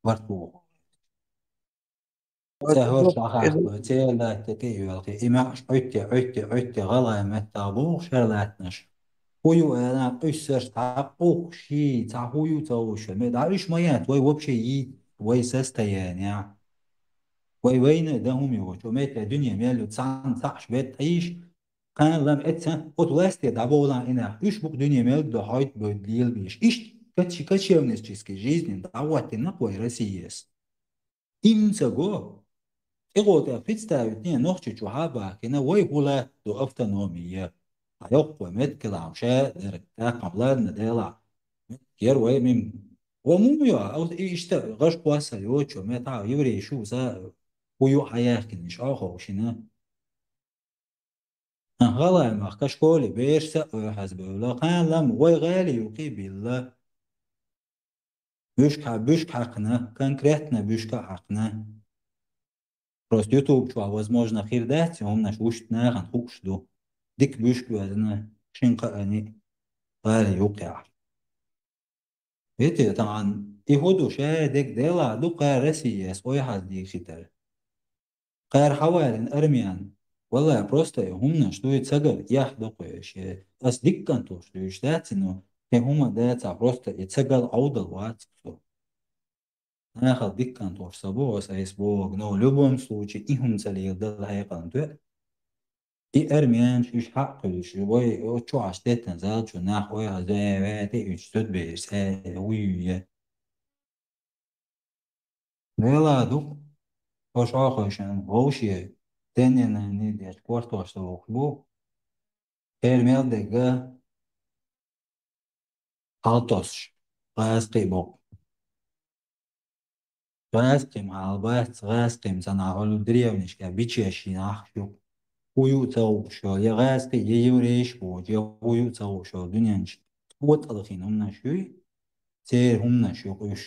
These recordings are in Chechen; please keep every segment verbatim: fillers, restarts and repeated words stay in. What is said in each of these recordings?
барт бу. Ца хӀорш дӀахаахка, цӀе лаьтта тӀе йоьлхий. И маьӀаш Ӏуьттий, Ӏуьттий, Ӏуьттий, гӀалгӀай меттах боху шера лаьттанаш. ХӀу ю аьлла, къуьссарш цхьа къухший, цхьа хӀу ю ца хууш, ме дӀа уьш ма яц, вай вообще йийца, вай состояние. Вай вайна дан хӀума йоцу, метта дуьне мел ю, цхьана цхьаъш беттӀийш, кхана лам эца, оцу власте дӀабовлан и нах, уьш букъ дуьне мел до хьойт бойд лелабеш. Иштта качи-, кочевнический жизни дӀахӀоттина вай Россияс. Им ца го. ТӀегӀо тӀе представить не нохчи чу хьабахкина, вай хӀу латта ду автономия. Хьайоккхо меттиг лам ша дерг, тӀаккха ладна дела. Меттиг яр вай мим. Ва мума йо, а вот и иштта гӀаш кхоссар йочо, мета еврей шу за хӀу ю хьаяхкина, иш Ӏоховшина. ГӀалгӀай махка школе бераш а ойхьазбевлла, кхана лам вай гӀали юкъе билла. Буьшка, буьшка хьаькхна, конкретно буьшка хьаькхна. Просто YouTube чохь, возможно, хир дац, и хӀуманаш вуьшта нахана хууш ду. Дика буьшка везна, шин кхаъни гӀали юкъехь. Вете, тахана и хӀу ду, ша дерг дела ду кхара Россияс ойхьаз дийхийтар. Кхара хьаварин армиян. Валлай, просто и хӀуманаш дуй цагар, яхь докхуьйш. Ас диккан тухуш дуьйш дац, но и хӀума дацахь, просто и цагал Ӏовдал вац со. Нахал диккан тухуш са бу, ас айс боху, но в любом случае и хӀума ца лела дала хьекъална тоьа. И армянаш уьш хьакхуьлуш, вай оцу чохь теттан зал чу нах ойхьа зай ваьте уьш зудбераш, э, уй, уй, я. Дела ду, хӀо шохойшан вовше, денненан деш кортош ца вокхуш бу, хер мел дегга хьалтосуш, гӀазкхий боккху. ГӀазкхим хьалабац, гӀазкхим санна хьуьлу древнишка бичешин ахь шу. ХӀу ю ца хууш йолу, я гӀазкхий, я еврейш бохучу, я хӀу ю ца хууш йолу дуьнен чу тхо тӀалхина хӀуманаш юй, церан хӀуманаш ю уьш.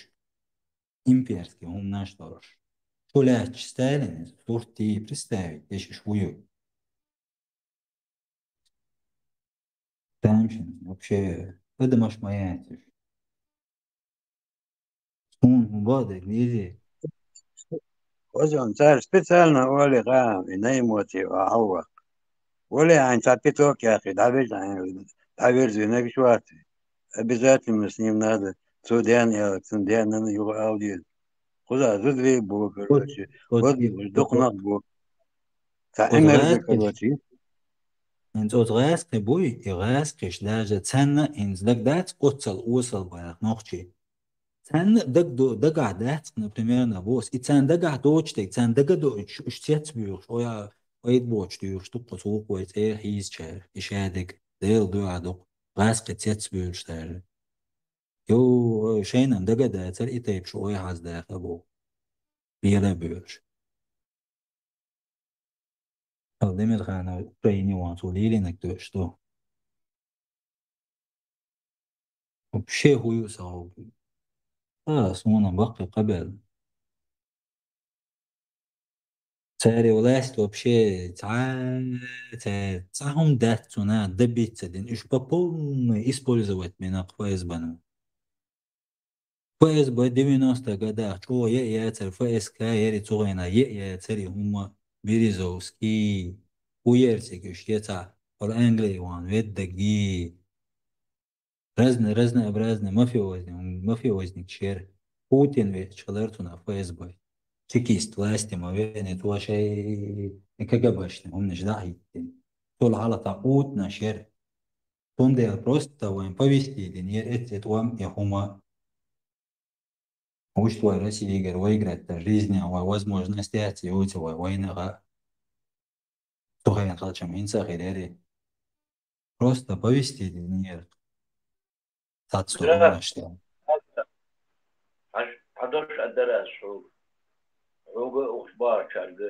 Имперский хӀуманаш долуш. Шу лаьтташ Сталин, сурт тӀе представить, дешаш хӀу ю. Тамашийна, вообще, адамаш ма яц уьш. Суна хӀун боху дерг, лизи? Хоза, цара специально олий гӀа, и наймоти а хьалваккха. Олий хьайна цхьа пяток яххий, дӀавежа хьайна, дӀаверза винарг вац. Обязательно с ним надо, цо ден аьлла, цун денна юха ала деза. Кхуза зудве бу, короче, вот, вот, вот, доккха нах бу. Ца Оцу Ӏимерза гӀаскхиш, короче. ХӀинца оцу гӀаскхи буй, и гӀаскхиш даже царна хӀинца дагдац оццал осал баьлла нохчий. Царна а дагадо-, дагахь дац, например, на босс. И царна дагахь доцуш дерг, царна дагадо уьш, уьш цецбуьйлуш, оя, пайда боцуш дуьйлуш ду-кх оцу вукху вай цӀера хьийзачара, и шадерг, Делан дуьхьа ду-кх, гӀаскхи цецбуьйлуш цара. Йо, шайна дагадацара и тайпа шу ойхьаздаха боху. Бера а боьлуш. Ал Демирханов Украине ван цо лелийнарг тоьуш ду. Вообще хӀу ю со хьо? А, суна баккхий къабел. Цаьран власть вообще цхьа, цхьа, цхьа хӀума дац цунна, добиться дина. Уьш по полной использовать бина ФСБ-но. ФСБ девяностых годах чӀогӀа е а яцара, ФСК яри цу хенахь е а яцара и хӀума, Березовский, хӀу яра цига уьш, я цхьа, хӀора Англия ван веддаги. Разно-, разнообразный мафиозник, мафиозник шера. Путин веача хилар цунах ФСБ. Чекист власти ма веана, цо шайн КГБшна хӀуманаш дӀа а хӀиттина. Цул хьалха Путина шера. Цундела просто вайн повести динера эцци тӀом и хӀума. Вуьшта вай Россиягара выиграть дан жизнь, вай возможность яц, йоцу вай вайнагӀа. Цу хенахь халчам хӀинца а хир яри. Просто повести динера. Цац Дра. Хьаж-, хьадош а дара ас хьуга. Хьуга а, укхуш бахарчаьрга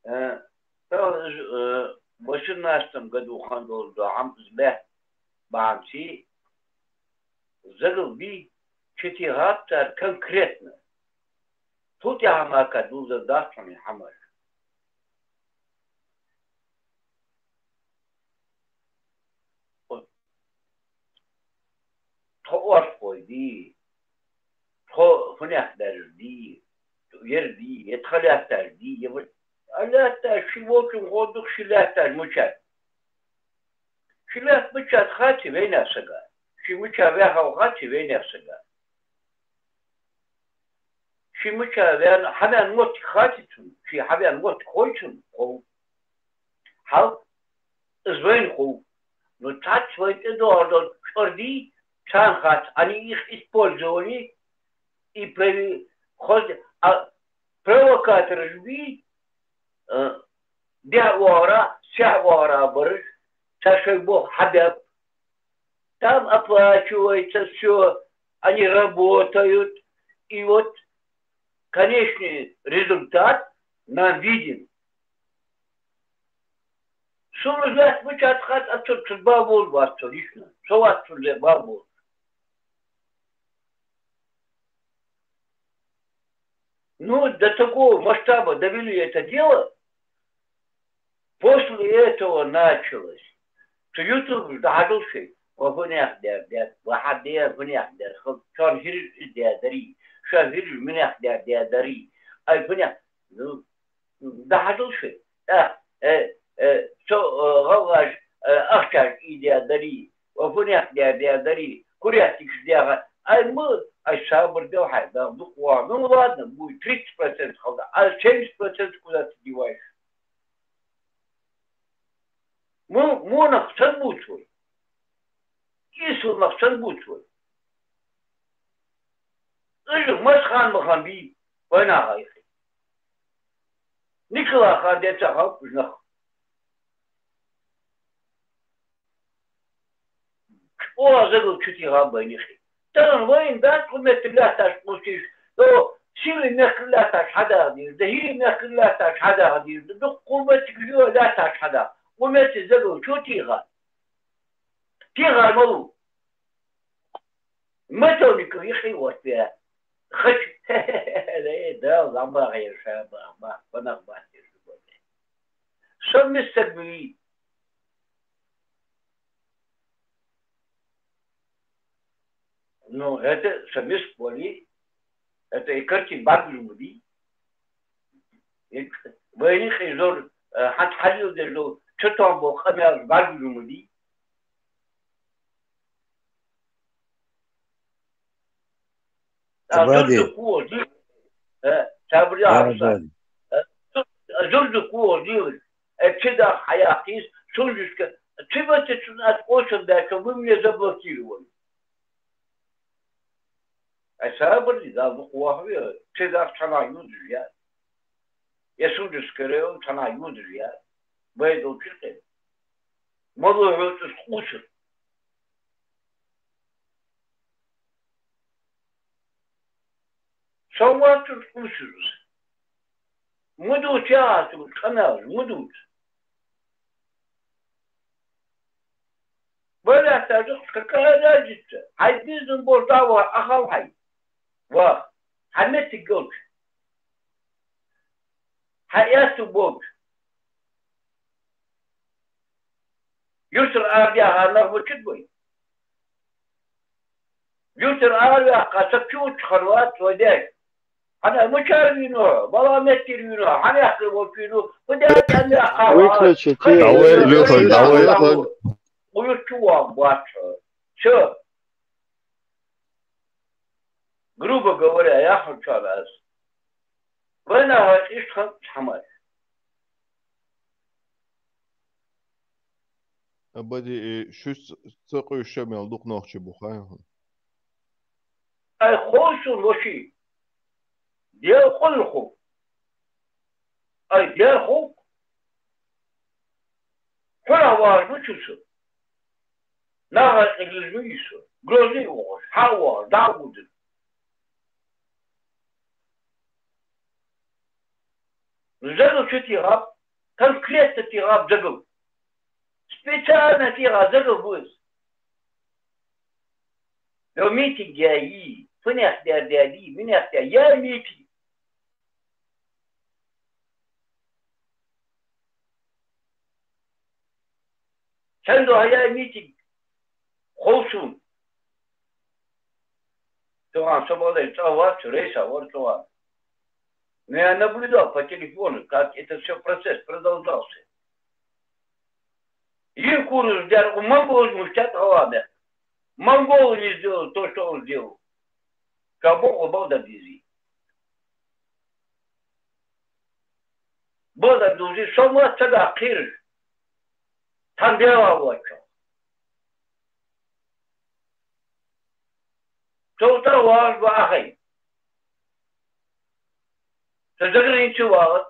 а. Э, тахана иза, э, восемнадцатом году хан долу до Ӏам иза баьхна бахьанца, загал бий, чу тӀе гӀаттар конкретно. Цу тӀехь а мака дузар дац хьуна и хьамаш. Тхо орстхой дий, Тхо хӀунех даьржа дий, ер дий, е тха лаьтташ дий, е ва-, а лаьтташ ши волчун гӀо дух, ши лаьтташ мучат. Ши лаьтта мучат хати вейна сага. Ши муча вяхав хати вейна сага. Ши муча вян, хьавян мотт хати цун, ши хьавян мотт хой цун, хов. Хьал, из вайн хов. Ну, цац вайн тӀе доагӀар чӀордий, цан хат, они их использовали, и прови-, хоз-, а, провокатораш бий, э, дехьа оагӀора, сехьа оагӀора бараш, цар шоай бох хьабаьб. Там оплачивается всё, они работают, и вот конечный результат нам виден. Сона лаьтта мучат хат, а цо, цо бабол вац цо лично. Со вац цо ле бабол. Ну, до такого масштаба довели это дело, после этого началось. Цу YouTube дахьадул шоай. Ва хӀунех даьр, даьр, ва хьа даьр, хӀунех даьр, хӀу-, шоана хӀириж из даьдарий, шоана хӀириж минех даьр, даьдарий. Ай, хӀунех, ну, дахьадул шоай. Э, э, э, со, э, гӀалгӀаш, э, ахчаш ийдаь дарий, ва хӀунех даь, даь дарий, курятникаш даьха. Ай, ма, ай, сабар дел хьай, да, дукха ваха. Ну, ладно, будет тридцать процентов халда, а семьдесят процентов куда ты деваешь? Мо-, монах сенна бувц вай? Исламах сенна бувц вай? Уж масса хана ма хиннабий вайнаха ихи. Николаха децахьа уж нах. Оаха загал чу тийха вайна ихи. Тахан вайна дац укх метте лаьтташ къувсаш, то сийле мехкара лаьтташ хьадаха деза, да хӀирий мехкара лаьтташ хьадаха деза, да дукха укх метте юха лаьтташ хьадаха. Укх метте загал чу тийха. Тихар малу? Металлика ихи вот я. Хач. Э, да, ламба я ша, ба, ба, банах ба, я шу, ба. Сам мис так бы. Ну, это самис поли, это и картин баглюмуди. Вайны хизур, э, хьан хьалил дезу, чутон бо къамел баглюмуди. Абади. Зурду куози, э, сабри арса. Абади. Э, зурду куози, э, чида хаяхис, сунжиска, чиба те чунат осен да, что вы мне заблокировали. Ай сабарли, Дала дукха вахаве, цигарх цхьана юдаш яр. Я сунжа скорее цхьана юдаш яр. Байдал чиркъе. Мало хӀоцӀус къусар. Со вацус къусарус. Мудуц яхьа цу къамаьлаш, мудуц. Валлахь, таджикъ, какая разница? Хьай бизнес болча дӀа а ваха, ахал хьай. Ваха. Хьай меттиг голча. Хьай эцу болча. Юртара араваьха нах вачит вай. Юртара араваьккха, са чу вучча хиннавац вай даьй. Хьан мичара вийнав хьо? Бала меттера вийнав хьо? Хьан яхкар волча вийнав хьо? Фу даьд аьнна яьккхав хьо? Выключите. Давай, Лёха, давай. Укх юрта чу вагӀа бац хьо. Всё. Грубо говоря, яхар чура аз. Вайнаха иштта хӀама цхьа хӀама. Абади, э, шуьца ца къуьйсуш мел дукха нохчий бу хаьий хьона? Ай, хов сона, воши. Дел къуйрху. Ай, дел хов. Хьуна вагӀаш ма чу со. Наха къилиз ма йий со. Грозный вогӀуш, хьа вогӀуш, дӀа а вудаш. Загал чу тийхаб, конкретно тийхаб загал. Специально тийха загал бу из. Йо митинг яьй, фунех даьр даьдий, минех даьр, яьй митинг. Сен ду хьаяь митинг? Хов сона. Цуган со бала цӀа вац, рейса вар цуган. Но я наблюдал по телефону, как это все процесс продолжался. Евкуров дер, у монголов муштят гъавада. Монголы не сделали то, что он сделал. Кабо обал да дизи. Бала дужи, со ма цада хирж. Там бела вачо. Цо тӀа вагӀаш ва ахӀен. Цо заграниче вагӀац.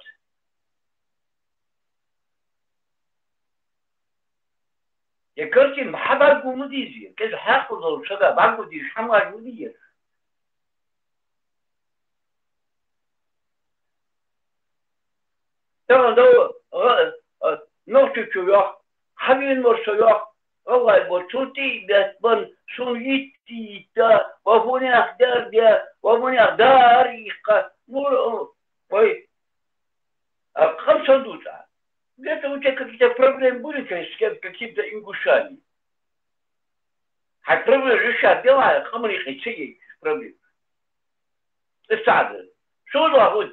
Я картин хӀа багу ма дизи, кӀезиг хьакъ долаш сага багу диш, хӀама багу диш. Тагъан дав, а, а, нохчочо йоах, хьавен мар со йоах, гӀалгӀай бо, цу тӀи бетт бан, сун йитти йитта, ва фунех дер де, ва фунех дар йикха. Ну, ой, а, къам сан дуца. Где-то у тебя какие-то проблемы были, конечно, с кем-, какими-то ингушами. Хьай проблема решать делай, къаман юкъе ца е проблема. ЦӀи ца Ӏадда. Шозлагӏа хӀуд.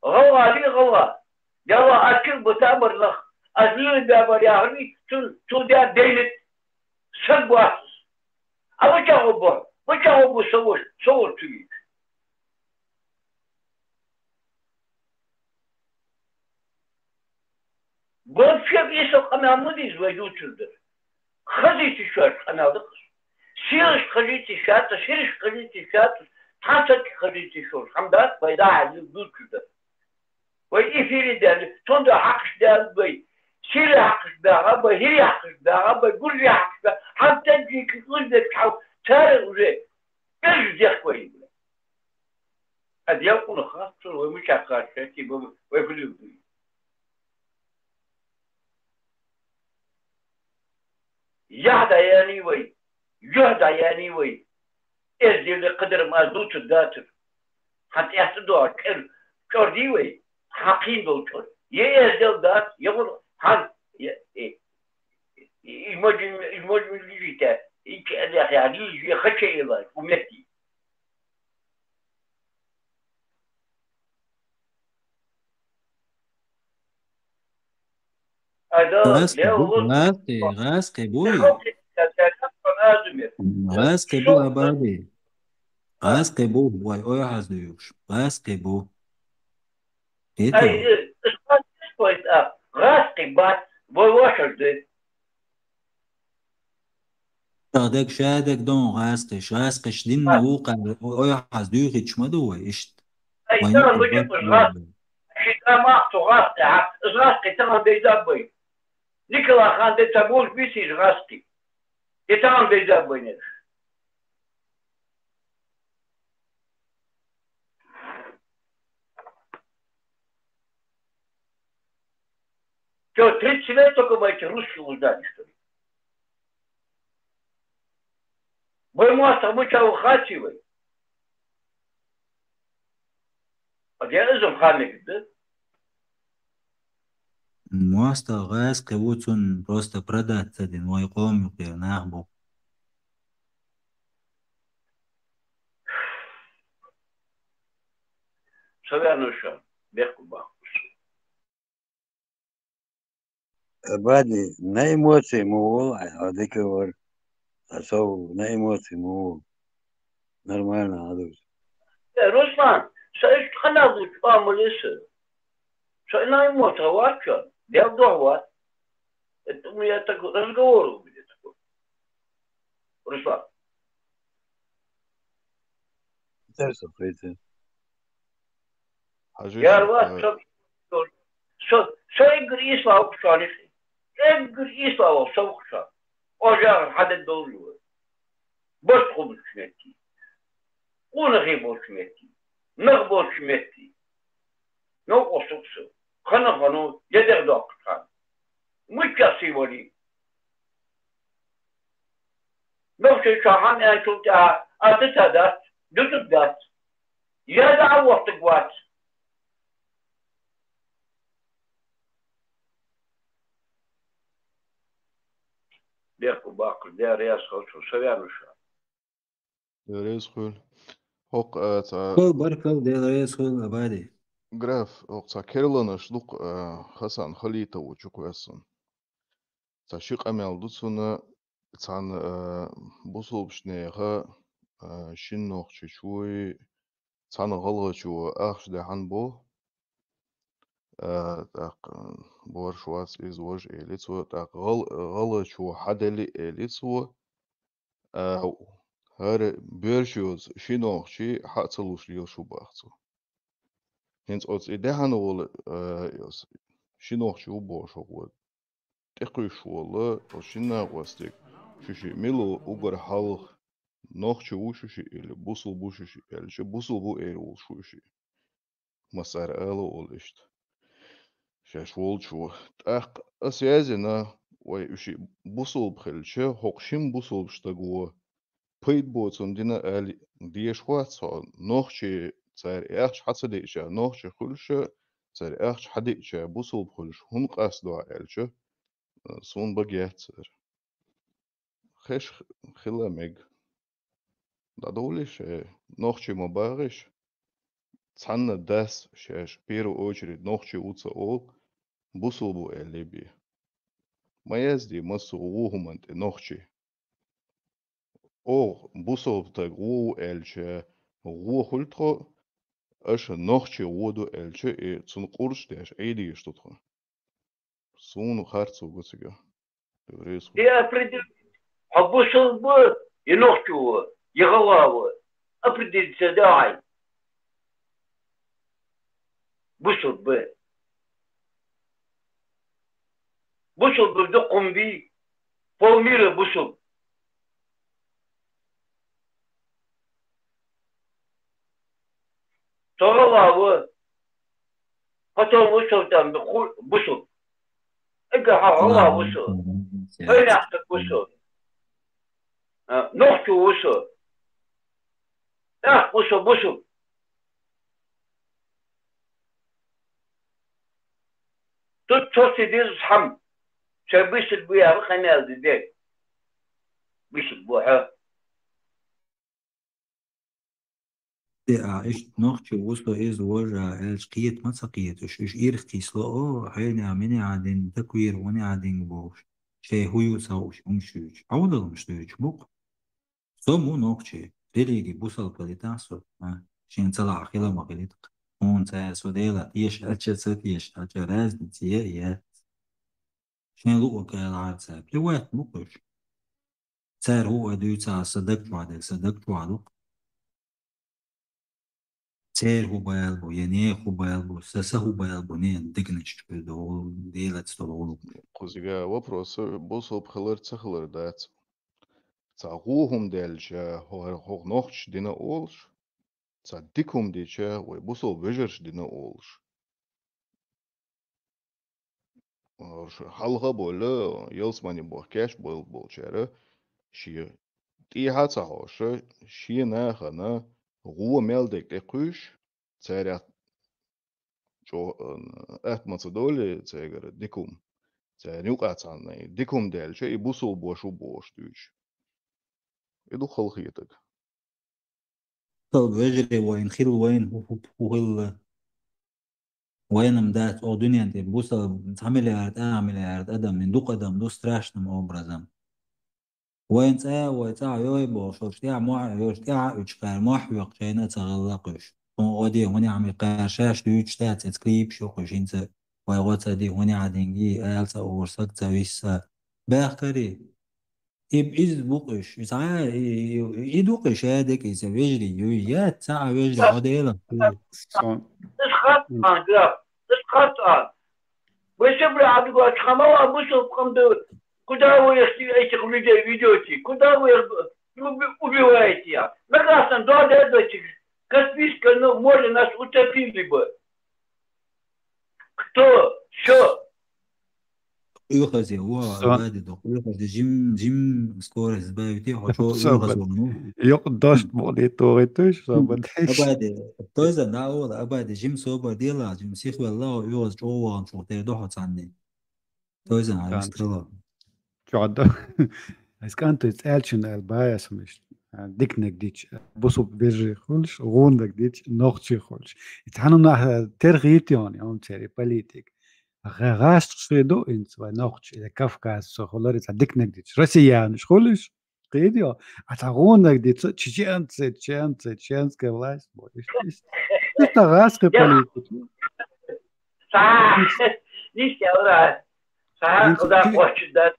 ГӀалгӀа ли гӀалгӀа. Дела ачур бутабар нах. Аз лули бябар яхӀри, цун, цун дя дейнит. Саг вац. А вачагӀа бу, вачагӀа бу савуш, савуш цугит. Вообще, Ӏийса къамаьл ма дийз вай дувцар дар. Хазийта шоаш къамаьл да-кх. Сийлаш хазийта шоаш, сираш хазийта шоаш, тхьамсараш хазийта шоаш. ХӀама дац вай дӀа-хьа дувцар дар. Вай эфире даьнна, цунда хьакхаш даьнна вай. Сири хьакхаш баьха, вай хӀири хьакхаш баьха, вай гуржи хьакхаш баьха. ХӀама таджик, узбек хьал, цара уже бежу дехк вай. А дел кхунах хац, цун вай мичахь кхаччахьа, типа, вай фу дийр ду? Яхь дӀаяьннай вай, юхь дӀаяьннай вай. Эздели кхыдар ма дувцар дацар. Хьан тӀехьа доагӀа кӀер, чӀор дий вай? Хьан кхийна дола чӀор? Е эздел дац, е гӀур-, хьан, е, е, е, из ма жин, из ма жин лижийта, и чӀеэза яхь, лижи, е хача ила, умети. Ай, да, гӀаскхий лев бу, луд. ГӀаскхий, гӀаскхий бу. ГӀаскхий бу, Абади. ГӀаскхий бу, вай, ой, хьаз дуйуш. ГӀаскхий бу. Ай, иту. Э, э, исбат исбат, а, гӀаскхий бац, вай вашар ду. Шадег, шадег дон гӀаскхиш, гӀаскхиш динна вукхар, ой, хьаз дуйхич ма ду вай, ишт. Ай, вай таган никъ бача бат уж гӀаскхи. Ши тамах цу гӀаскхи, а, уж гӀаскхи таган бейзаб бай. Николай хан де ца болш бисиш гӀаскхи. Де таган бейзаб бай неш. Чё, тридцать лет только в эти русские узнали, что ли? Вай моастагӀа мича ва хаций вай? А де изам ханниг да? МоастагӀа гӀаскхи ву, цун просто продать ца дин, вай къом юкъера нах бу. Савянуша, бехку бахус. Абади, на эмоции ма вол, а, а дика вар. А со на эмоции ма вол. Нормально, а дус. Э, Руслан, со иш къамаьл ду чӀоагӀа ма леса. Со на эмоция вац, чё? Дел дохь вац. Это у меня такой разговор у меня такой. Руслан. Интересно, интересно. Хьажи Яр шоана, вац, э, со, со, со эггара ийслагӀа ва шоана, эггара ийслагӀа ва со ва шоана. Ожагар хьадед долу ю. Бос хубучу метте. Къонахий болчу метте. Нах болчу метте. Новкъостух со. Хана-хано, я дегӀ доккхучу хана. Муьлхха сий валий? Нохчийчохь хьан аьллачул тӀаьхьа, а ца ца дац, дузуг дац. Я дӀа а вохтаг вац. Бехку баккхар, дера яс хала со, со ваьнна ша. Дела реза хуьлда. ХӀокху, а, цхьа Хьо баркалла, Дела реза хуьлда, Абади. Граф, хӀокху цхьа керланаш ду-кх, а, Хасан Халитову чу кхоьссина. Цхьа ши къамел ду цунна, цхьана, а, бусулбачу нехан, а, шина нохчичой, цхьана гӀалгӀачо ахча даьхьна бо. А, тӀаккха, а, борш вац иза важа, эли цо, тӀаккха гӀал-, гӀалгӀачо хьаделли, эли цо, а, хӀара боьрша йоцу ши нохчи хьа а ца луш лелаш ву боху цо. ХӀинца оцу и даьхьна волу, а, оцу ши нохчи ву бохуш хӀокхо тӀекхуьйсуш волу оцу шина накъостиг, шу шиъ мила ву уггар хьалха, нохчи ву шу шиъ или бусулба ву шу шиъ аьлча, бусулба ву эр волуш ву шу шиъ. Массара ала волу иштта шаьш волчо. ТӀаккха ас яздина, вай уьш бусулба хилча, хӀокху шина бусулба стага пайда боцун дина али дезаш вац хьо, нохчи цара и ахча хьа ца деъча, нохчи хуьлуша, цара ахча хьа деъча, бусулба хуьлуш хӀунда къастадо аьлча, суна бага яц цара. Хеш хила мега. ДӀадовлийша, э, нохчи ма бахийша. Цхьанна дас шаьш первую очередь нохчи ву ца олу, бусулба ву аьллий бен. Ма яздий массо а вон хӀуманна тӀе нохчи. Оха бусулба стаг вон ву аьлча, вон хуьлу тхо, аша нохчи вон ду аьлча, и цунна къурш деш Ӏийдийша ду тхо. Суна харцо го цига. Реза И хуьлда. Определить. Хьо бусулба ву, я нохчо ву, я гӀалгӀа ву. Определиться дан хьайн. Бусулба. Бусулба дукха хӀума бий. Полмира бусулба. Со гӀалгӀа ву. Потом ву со там ху-, бусулба. Ига хьо гӀалгӀа ву со. Пайнахтаг ву со. А, нохчо ву со. ТӀаккха ву со бусулба. Тут цо ца деза хӀама. Шайн бусулба ву яхар къамел ду дерг. Бусулба ву хьо. Де а, иштта нохчи ву со, иза важа аьлча кхета ма ца кхета уьш. Уьш ирх кхийсало, о, хьенех минех а дина, таквир хӀунех а дина бохуш. Шайн хӀун ю ца хууш, хӀумаш юьйцуш. Ӏовдалмаш дуьйцуш бу-кх. Со ма ву нохчи, религи бусалба хилийтахь со, а, шена ца лаахь хила ма хилийта-кх. Хьуна цара со Делан теша аьлча, ца теша аьлча, разница е а яц. Шайн луъург аьлла гӀар цара. Плевать ма бу-кх уьш. Цара хӀун а дуьйцахь, сан даг чохь дерг сан даг чохь ду-кх. Церан хӀун бала бу, я нехан хӀун бала бу, сан, сан хӀун бала бу, ненан дегнаш чу долу, Делаца долу гӀуллакх. Кхузига вопрос бусалба хилар ца хилар дац. Цхьа вон хӀума даьлча, хӀо-, хӀокху нохчаша дина олуш, цхьа дика хӀума дича, вай бусалба вежарша дина олуш. Ш-, хьалха а болу, ялсамане бохкеш болу болчара, шен тӀехьа а ца хьоша, шен нахана гӀо мел дерг тӀекхуьйсуш, цаьрах чӀо-, атта ма ца долий цигара дика хӀума. Царна юкъахь цхьанна и дика хӀума даьлча, и бусалба ваша ву бохуш дуьйцуш. И ду халахетарг. Бусалба вежарий вайна хилла, вайна хӀу-, хӀу-, хӀу хилла. Вайна-м дац оха дуьнен тӀе бусалба цхьа миллиард, а, миллиард адам, дукха адам ду страшным образом. Вайн цӀа, вай цӀа йой бохуш, уьш тӀаьхьа мохь, уьш тӀаьхьа уьчкъара мохь хьоькху шайна а ца гӀалла кхуьш. Хьуна гӀо де, хӀунех ма кхара шаьш дуьйцуш дац, эца клипаш ю кхуьш, хӀинца вай гӀо ца де, хӀунех а динге, ала ца ора, саг ца висса. Баьхкари. И, иза бу кхуьш, иза, а, и, и, и ду кхуьш, а, декъий ца вежарий, юй, яц, цхьа а вежарий, хьо Дела. Сон. Иш хатта ан, граф, иш хатта ан. Вы все, бля, адыгачу хамала, бусалба къам ду. Куда вы их, этих людей ведёте? Куда вы их уби-, убиваете, а? На Красном, да, да, да, этих Каспийское, ну, море нас утопили бы. Кто? Что? Оьхазе, во, Сон. Абади доху. Оьхазе, жим, жим скорость сбавите, хо чо Сон оьхазе, бад. Ну. Йокъ дошт боли, то, то, что, М, бад. Абади, той за на ола, Абади, жим собар дела, жим сихвелла, оьхаз чо ван чо, те дохо цанни. Той за на, Кан. Вистала. Чо да. Ас кан той цалчин ал бая сумиш. а, диканиг дича, бусулба вежарий хуьлуш, гӀуннаг дича, нохчий хуьлуш. И цхьана нах, а, терхийта йону, йону церан политика. ГӀа-, гӀазкхий ду инца вай нохчий, или Кавказца хулар, и цхьа диканиг дича, россиянаш хуьлуш, кхийда йо, а цхьа гӀуннаг дича, чеченцы, чеченцы, чеченская власть, бо, иштта, иштта. Иштта гӀазкхий политика. Цхьа, иштта, ура. Цхьа, инца куда чи-, хочет, да.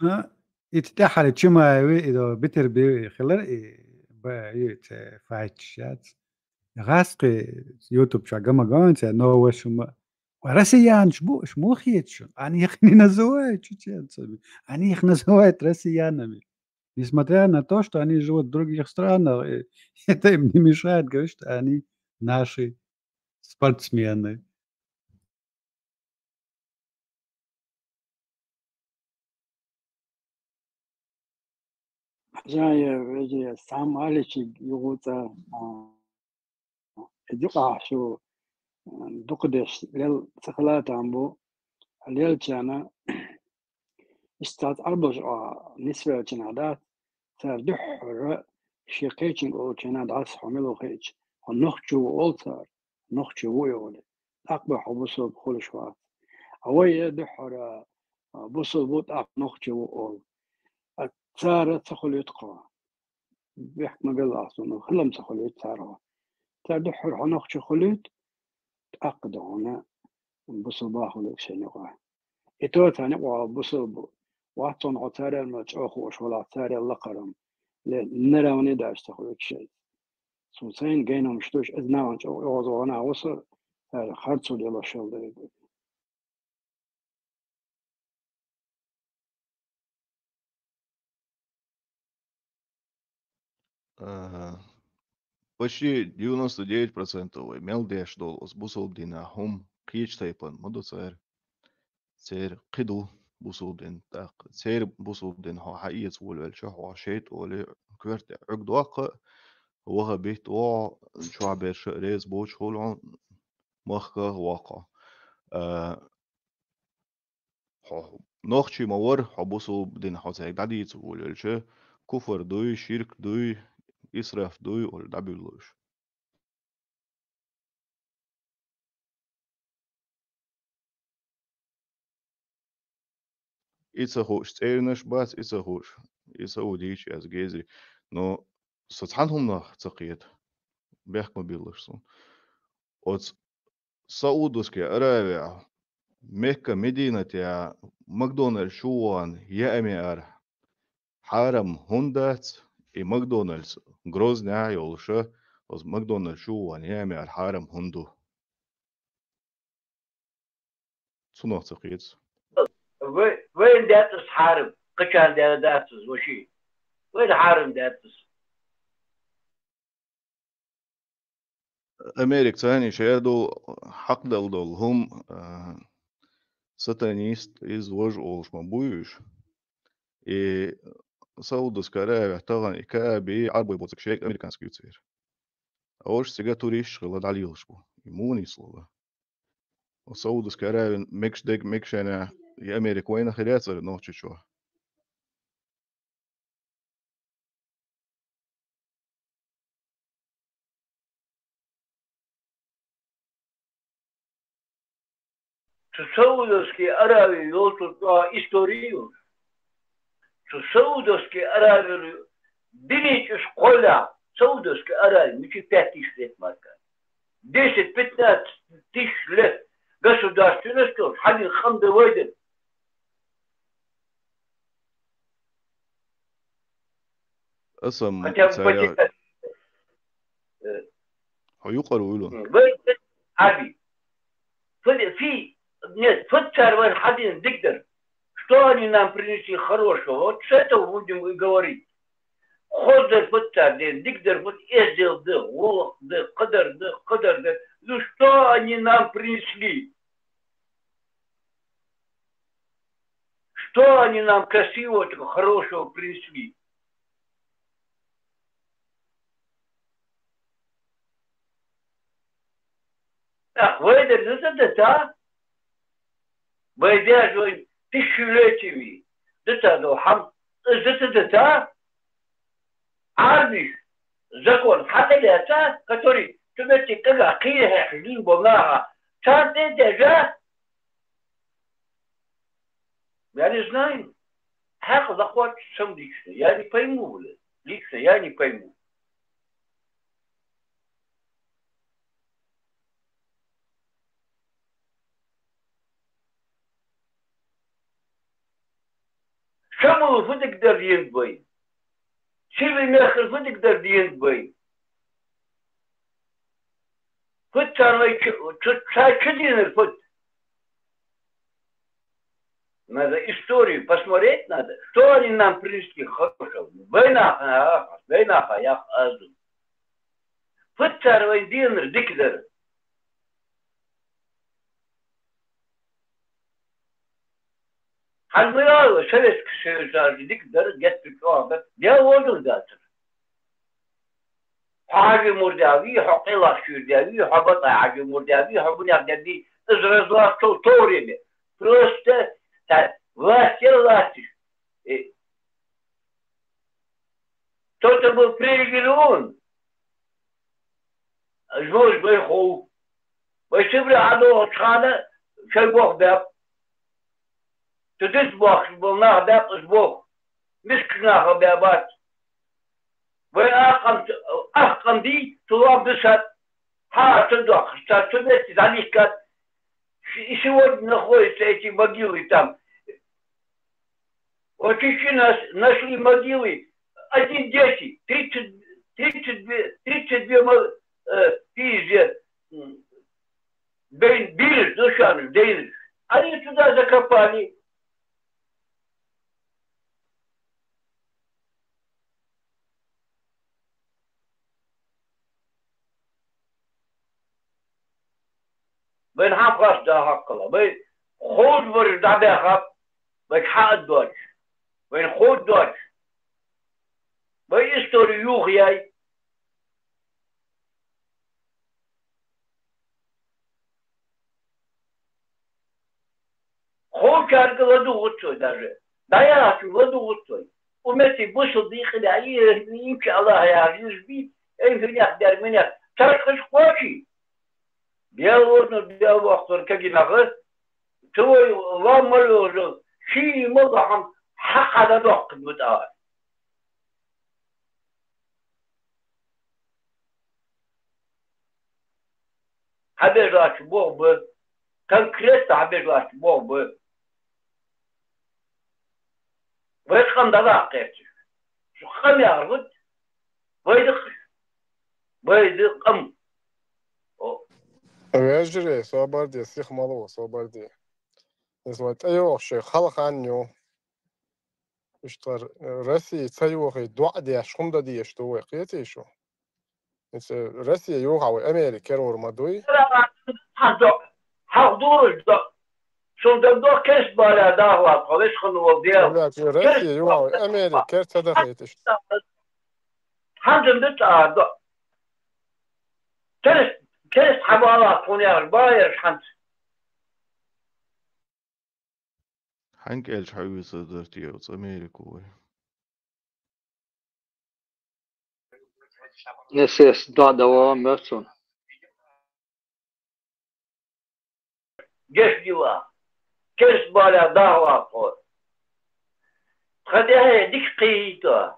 А? Итт тӀаьххьара Чимаеви, и до Битербиеви хилар, и ба, и це файтча яц. ГӀазкхий YouTube чу гама гаьнца, но в общем, россиянаш бу, уж муха хеташ? Они их не называют чеченцами. Они их называют россиянами. Несмотря на то, что они живут в других странах, и это им не мешает говорить, что они наши спортсмены. Жая вежа сам аличиг югуца, а, дукъа шу, а, дукъа деш лел ца хилатан бу, лелчана, иштта цац арбаш, а, нисвелчана дац, цара дуьххьара шен кхечинга олучана дас хьо мила ву хиъча, хьо нохчо ву ол цара, нохчо ву и оле. ТӀаккха бен хьо бусулба хуьлуш вац. А вай э дуьххьара, а, бусулба ву, тӀаккха нохчо ву ол. А цара ца хуьлуьйту кхо. Бехк ма белла ахь суна, хилам ца хуьлуьйту цара хьо. Цара дуьххьара хьо нохчо хуьлуьйту, тӀаккха ду хьуна бусулба хуьлуьйту шайна юкъа. И то царна юкъа бусулба ву. Вац хьуна хьо царел мел чӀогӀа хууш валахь, царел лакхара ма. Ле, наравне даьлча ца хуьлуьйту шайца. Цу сайна гайна хӀумаш душ, иза нахана чӀогӀа оьгӀазвахана а вусу, цара харцо лелош йолу дерг. Ага. Почти девяносто девять процентов вай мел деш долу оцу бусулба динан хӀума кхечу тайпана ма ду цара. Церан кхин ду бусулба дин тӀаккха. Церан бусулба дин хьо хьаэца волавелча, хьо шайтӀа олий, коьрта тӀе Ӏуьрг доккху, вахабит ву хьо, чохь берш а реза боцуш хуьлу хьо, махках а воккху хьо. А, хьо нохчий ма вара, хьо бусулба дин хьо цаьрга дӀадийца волавелча, куфр дуй, ширк дуй, исраф дуй олий дӀабуьйлу уьш. И ца хууш цӀернаш бац, и ца хууш, и саудийчу яц гезри. Но со цхьана хӀуманах ца кхета, бехк ма биллалаш суна. Оцу Саудовская Аравия, Мекка, Мединатехь Макдональдс чу вахана еа меара хьарам хӀунда дац, и Макдональдс Грознехь а йолуша, оцу Макдональдс чу вахана еа меара хьарам хӀунда ду? Цунах ца кхета. Вай-, вайна даьттас хьарам, кхачарна даьлла дац иза, ваши. Вайна хьарам даьттас. Америка царна шер ду хьакъ дала долу хӀума, а, сатанист, иза важа олуш ма буй уьш. И Саудовская Аравия тахана и Кааби, Ӏарбой боцург шега американский ю церан. А уьш цига туристаш хилла дӀалелаш бу. И муха нисло? Саудовская Аравия мегаш дерг мегашена, и Америка вайна хир яцара Нохчийчохь. Цу Саудовский Аравия йолчул чӀогӀа истори ю. Цу Саудовский Аравия диничуш кхоллехь, Саудовский Аравия мичи пять тысяч лет марка. Десять-пятнадцать тысяч лет государственность йолуш, хьадин къам дан вай дина. Аса-м Хотя бы цара почитать. Э. Хьо юкъара вуйла? М, вай, Аби. Фу-, фи-, нет, фу цара вайна хьадина дика дар. Что они нам принесли хорошего? Вот с этого будем и говорить. Хоза дар фу цара дина, дика дар фу, эздел дан, гӀуллакх дан, кхадар дан, кхадар дан. Ну что они нам принесли? Что они нам красивого, такого хорошего принесли? Ах, вай дерг ду ца дац, а? Вай деш вайн тысячелетиями ду ца до хьам, ду ца дац, а? Армиш закон хьакъилаца, который цу метте кагахь кхийна хьехаш лийна болу наха, царна тӀе а дежа, я не знаю, хьакъ захочет сам лично, я не пойму, блин, лично я не пойму. Шамул фу дика дара дийна бай? Сирли мехкара фу дика дара дийна бай? Фу царна вай чу, чу, ца чу дийнар фу? Надо историю посмотреть надо. Что они нам принесли хорошего? Вайнаха, вайнаха, я азу. Фу цара вайн дийнар дика дара? Хьан вирала Советский Союз дика дара, геттара чӀогӀа дара. Дел вожун дацара. Хьо хьажи мурдя вий, хьо къилах шуьрдя вий, хьо бацӀа хьажи мурдя вий, хьо гунех дерди, из развал в то время. Просто та власть я власть. Э, кто-то был привилегирован. Жмуж бай хов. Вай Сибре хьадогӀучу хана шайн бох баьб. Цу дитта бохкуш болу нах баьб иза бох. Мискачу наха баьбац. Вай аккъам, аккъам бий, цу лом дисад. Хьа, ца дохкуш, ца цу метте дӀалихкад. И сегодня находятся эти могилы там. Вот ещё нас, нашли могилы. Один десять, тридцать, тридцать две, тридцать две мо-, э, пиздец. М, бен-, бириш, душанаш, дейнаш. Они туда закопали. Вайн хьан хьош да хьаккхала? Вай ховш бараш дӀабаьхаб, вай хьан а доцуш, вайн ховш доцуш. Вай истори юха яй. Ховчаьрга ладугӀуццой даже. ДӀаяхьачу ладугӀуццой. Умети бусул дийкъина, и, и, инча Аллах яхьаш би, эй, хинех дер, минех. Царкъаш кхочий? Дел вожнур, дел вохтур кагинагӀа, цу вай лам ма лозу, ший ма лахьам, хьакъ хьан доккхуд ма тӀара. Хьабежлачу боху бу, конкретно хьабежлачу боху бу. Вай къам дӀадаккха кхерчаш. Шу къам яхар вуд? Вай даккхаш. Вай ду къам. О. Вежарий, собар де, сих мало, собар де. Иза вай тӀейогӀу шайн хала хан ю. Иштта Россия ца йохий, доӀа деш, хӀума дан дезаш ду вай, кхетий шу? Иза Россия йохьа вай Америка керора ма дуй. Хьан до-, хьан дураш до-, шун дан до керст баля дахлат, хьо веш хана вол дел. Блядь, и Россия йохьа вай Америка кер ца дахийта иштта. Хьан дан ду цӀа до. Керст, керст хьан балат, хьун яхаш, ба ераш хьанца. Хьаьнга аьлча хьан везар дара те оцу Америко вай? Эс эс дӀадала моьтту суна. Геш дила. Керст баля дахлат хьо. Тхан тӀаьхье дика кхийта.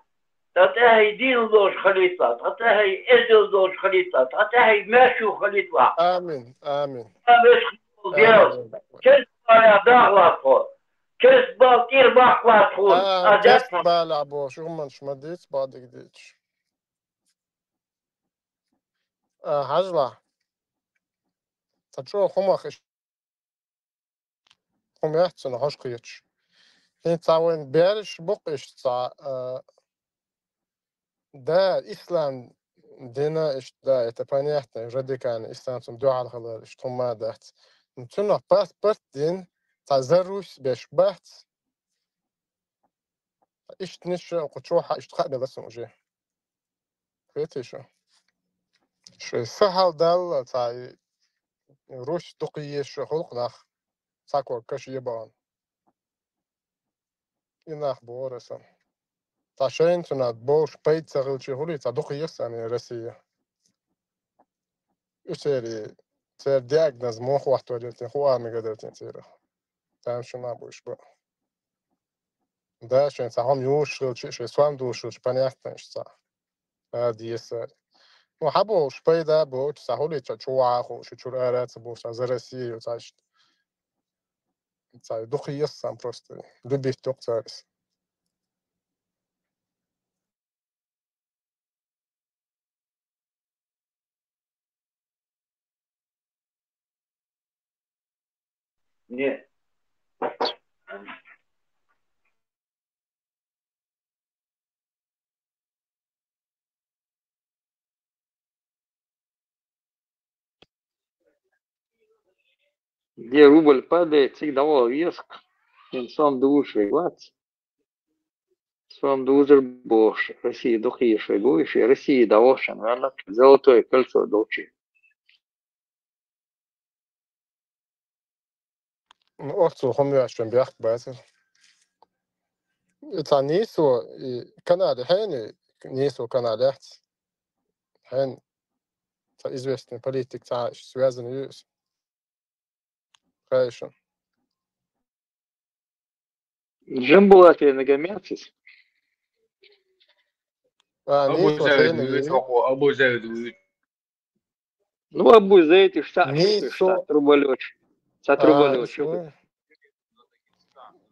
Тхан тӀаьхье дийна долуш хилийтла, тхан тӀаьхье эздел долуш хилийтла, тхан тӀаьхье маьрша хилийтла. Амин, амин. Амин. Амин. Керст баля дахлат хьо. Керст бал тӀера баккхалат хьуна. А, аз керст баля бохуш, хӀуманаш ма дийца, бадиг дийцаш. А, хьажла. Ца чӀогӀа хӀумах иш хӀума яц цунах хьожа кхеташ. ХӀинца цхьа вайн бераш бу-кх иштта цхьа, а, да, ислам дина иштта, да, это понятно, радикальный ислам, цунна дуьхьал хилар иштта хӀума дац. Ну, цунах паспорт дина, цхьа за Русь беш бац. Иштта ниш кху чохьа иштта хаа мела сан уже. Кхетий шу? Шайн са хьалдалла цхьа и Русь дукха езаш хӀуллакх нах, цхьа ког каша е бахана. И нах бохура сан. Цхьа шайна цунах болуш пайда ца хилча хуьлий, цхьа дукха йисана Россия. Уьсери, церан диагноз муха хӀотто дерг, хӀун ала мегар дара церан. Тамашийна бу уьш бан. Да, шайн цхьа хӀума юуш хилча, шайн сом дуьллуш хилча, понятно, уьш цхьа. А, десари. Ну, хьан болуш пайда боцу, цхьа хуьлий, цхьа чу ваха хууш, чуьра ара ца бовш, цхьа за Россию ю, цхьа иштта. Цхьа дукха йисана просто. Любить доккха царис. Не. Де рубль падает, цига дӀавала веза, шен сом дузуш вац. Сом дузур бохуш, Россия дукхийша вуй, шен Россия дӀавахчан ваьлла, золотое кольцо долчи. Ну, оццул хӀума ваьш чун бехк бацара. И цхьа нийсо, и канал, хьенан нийсо канал яц. Хьенан цхьа известный политик цхьа связан ю иза. Хайшан. Джамбулатовна гамерцис. А, Абу нийсо Зайд хьенан вуьйцу, ю? Абу Зайд вуьйцу. Ну, Абу Зайд, уьш цхьаъ шуьга, уьш цхьа трубалёч. Цхьа трубалёч шуьга.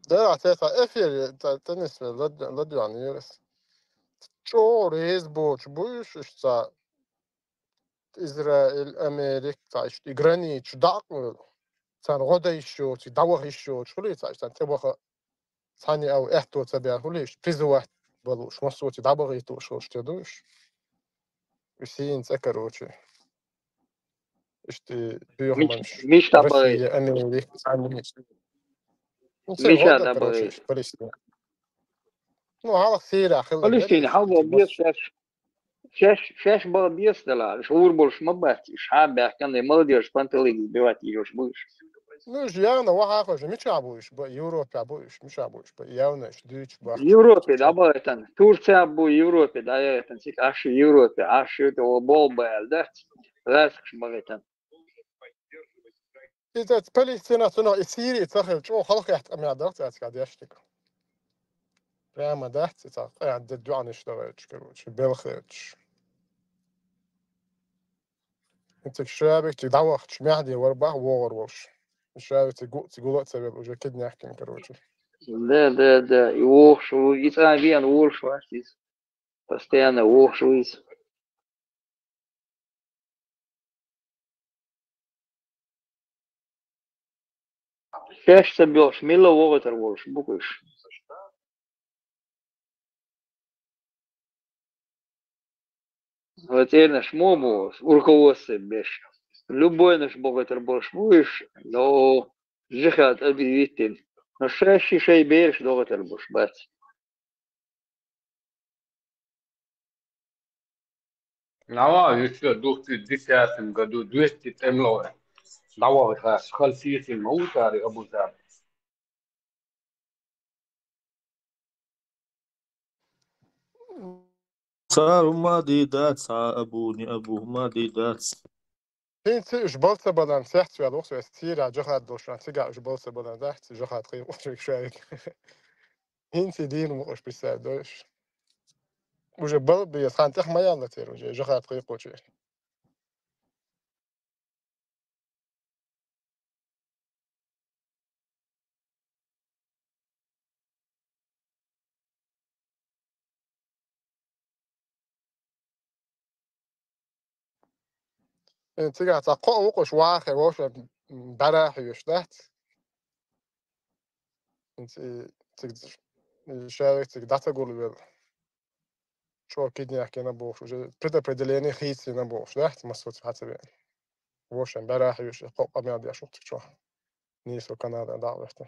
Да, цхьа эфир, ца, ца нисве, лад-, ладоьгӀна йолас. ЧӀогӀа реза боцуш бу уьш, уьш цхьа Израиль, Америка, цхьа иштта и граница дӀа а кхуьлу. Царна гӀо дан йиш йоцу, дӀаваха йиш йоцуш хуьлий, цхьа иштта царна тӀе ваха цхьанна а аьтто ца бер хуьлий, иштта призывать балуш, массо а цу дӀабахийтуш хуьлуш тӀе ду уьш. Уьш сийна цӀа, короче. Иштта и Мич-, боьхаманаш, мича дӀабахийта? Россия, Америка, цхьанна а. Ну, церан Мича гӀо дан, короче, дӀабахийта? Палестина. Ну, хьалха Сирия хилла Палестина дара, хьал бан беза шаьш. Шаьш, шаьш бан беза делахь, уьш гӀур болуш ма бац, уьш хьан баьхкина, и молодёжь панталыгас бивать йижош бу уьш. Ну, уьш явно вахьа хожа, мичахь бу уьш бан, Европехь бу уьш, мичахь бу уьш бан, явно уьш дуьйцуш бац. Европе дӀабахийтина, Турция бу Европе дӀаяхийтина, цига Ӏаш ю Европе, Ӏаш ю тӀе болх бан аьлла дац, гӀазкхаша бахийтина. Иза Палестина цунах и Сирия ца хилча, чӀогӀа халахетта къамел дац цаьрца деш дика. Прямо дац и цхьа къаьхьа де доӀанаш дан гӀерташ, короче, белхеташ. И цига шабик цига дӀавахча, Мехьди вара бах вогӀур волуш. И шабик цига гу-, цига гула а ца велла, уже киднехкина, короче. Да, да, да, и вогӀуш ву, и цӀа веана волуш вац иза. Постоянно вогӀуш ву иза. Шаьш ца боьлхуш, мила вогӀуьйтур волуш бу-кх уьш. Вай цӀернаш мо бу, руководство беш. Любойнаш бохуьйтур болуш бу уьш, но жихад объявить дина. Но шаьш ши шай бераш дохуьйтур болуш бац. Нава ещё в две тысячи десятом году двести тенловая. Нава хас, хал сиесин ма утари Абу Зар. Цара хӀумма а дийр дац, цхьа а Абу, ни Абу, хӀумма а дийр дац. ХӀинца уьш бала ца баларна цецваьлла ву со, эс Сирия жихад долуш ван, цигахь уьш бала ца баларна дац, жихад кхайкхочуьнга шаьрга. ХӀинца и дийна ву уьш, представь, дойуш. Уже бала беза хан тӀех ма яьлла церан, уже жихад кхайкхочуьнга. Э, цигахь цхьа кхоъ ву-кх уьш вахар, вовшах бӀаьра хьоьжуш дац. ХӀинца и цига, и шаьрга цига дӀа ца гулвелла. ЧӀогӀа киднехкина бохуш, уже предопределение хийцина бохуш, да? Массо ца хьаца веана. Вовшах бӀаьра хьоьжуш, кхоъ къамел деш ву цига чохь. Нийсо Канада дӀа а вехта.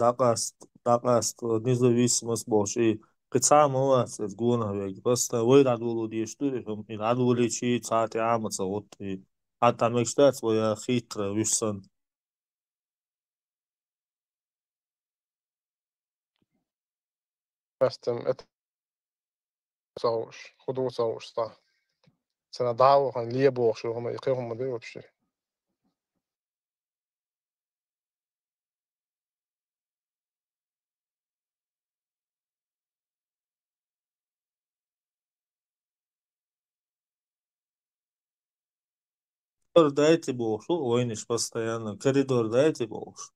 дӀакъаст-, дӀакъаста независимость бохуш, и кхин цхьа а ма вац иза гонах вега. Просто вай дӀадоло дезаш ду, и хӀума, и дӀадолийча цхьа а тӀе Ӏама ца гӀутту, и хьан тӀа мегаш дац вай а хитра вуьш санна. Просто это ца хууш, хӀун ду ца хууш цкъа. Царна дӀа а вахана, ле бохуш, хӀума, и кхин хӀума ма ду вообще. Коридор дайте бохуш, вайнаш постоянно коридор дайте бохуш.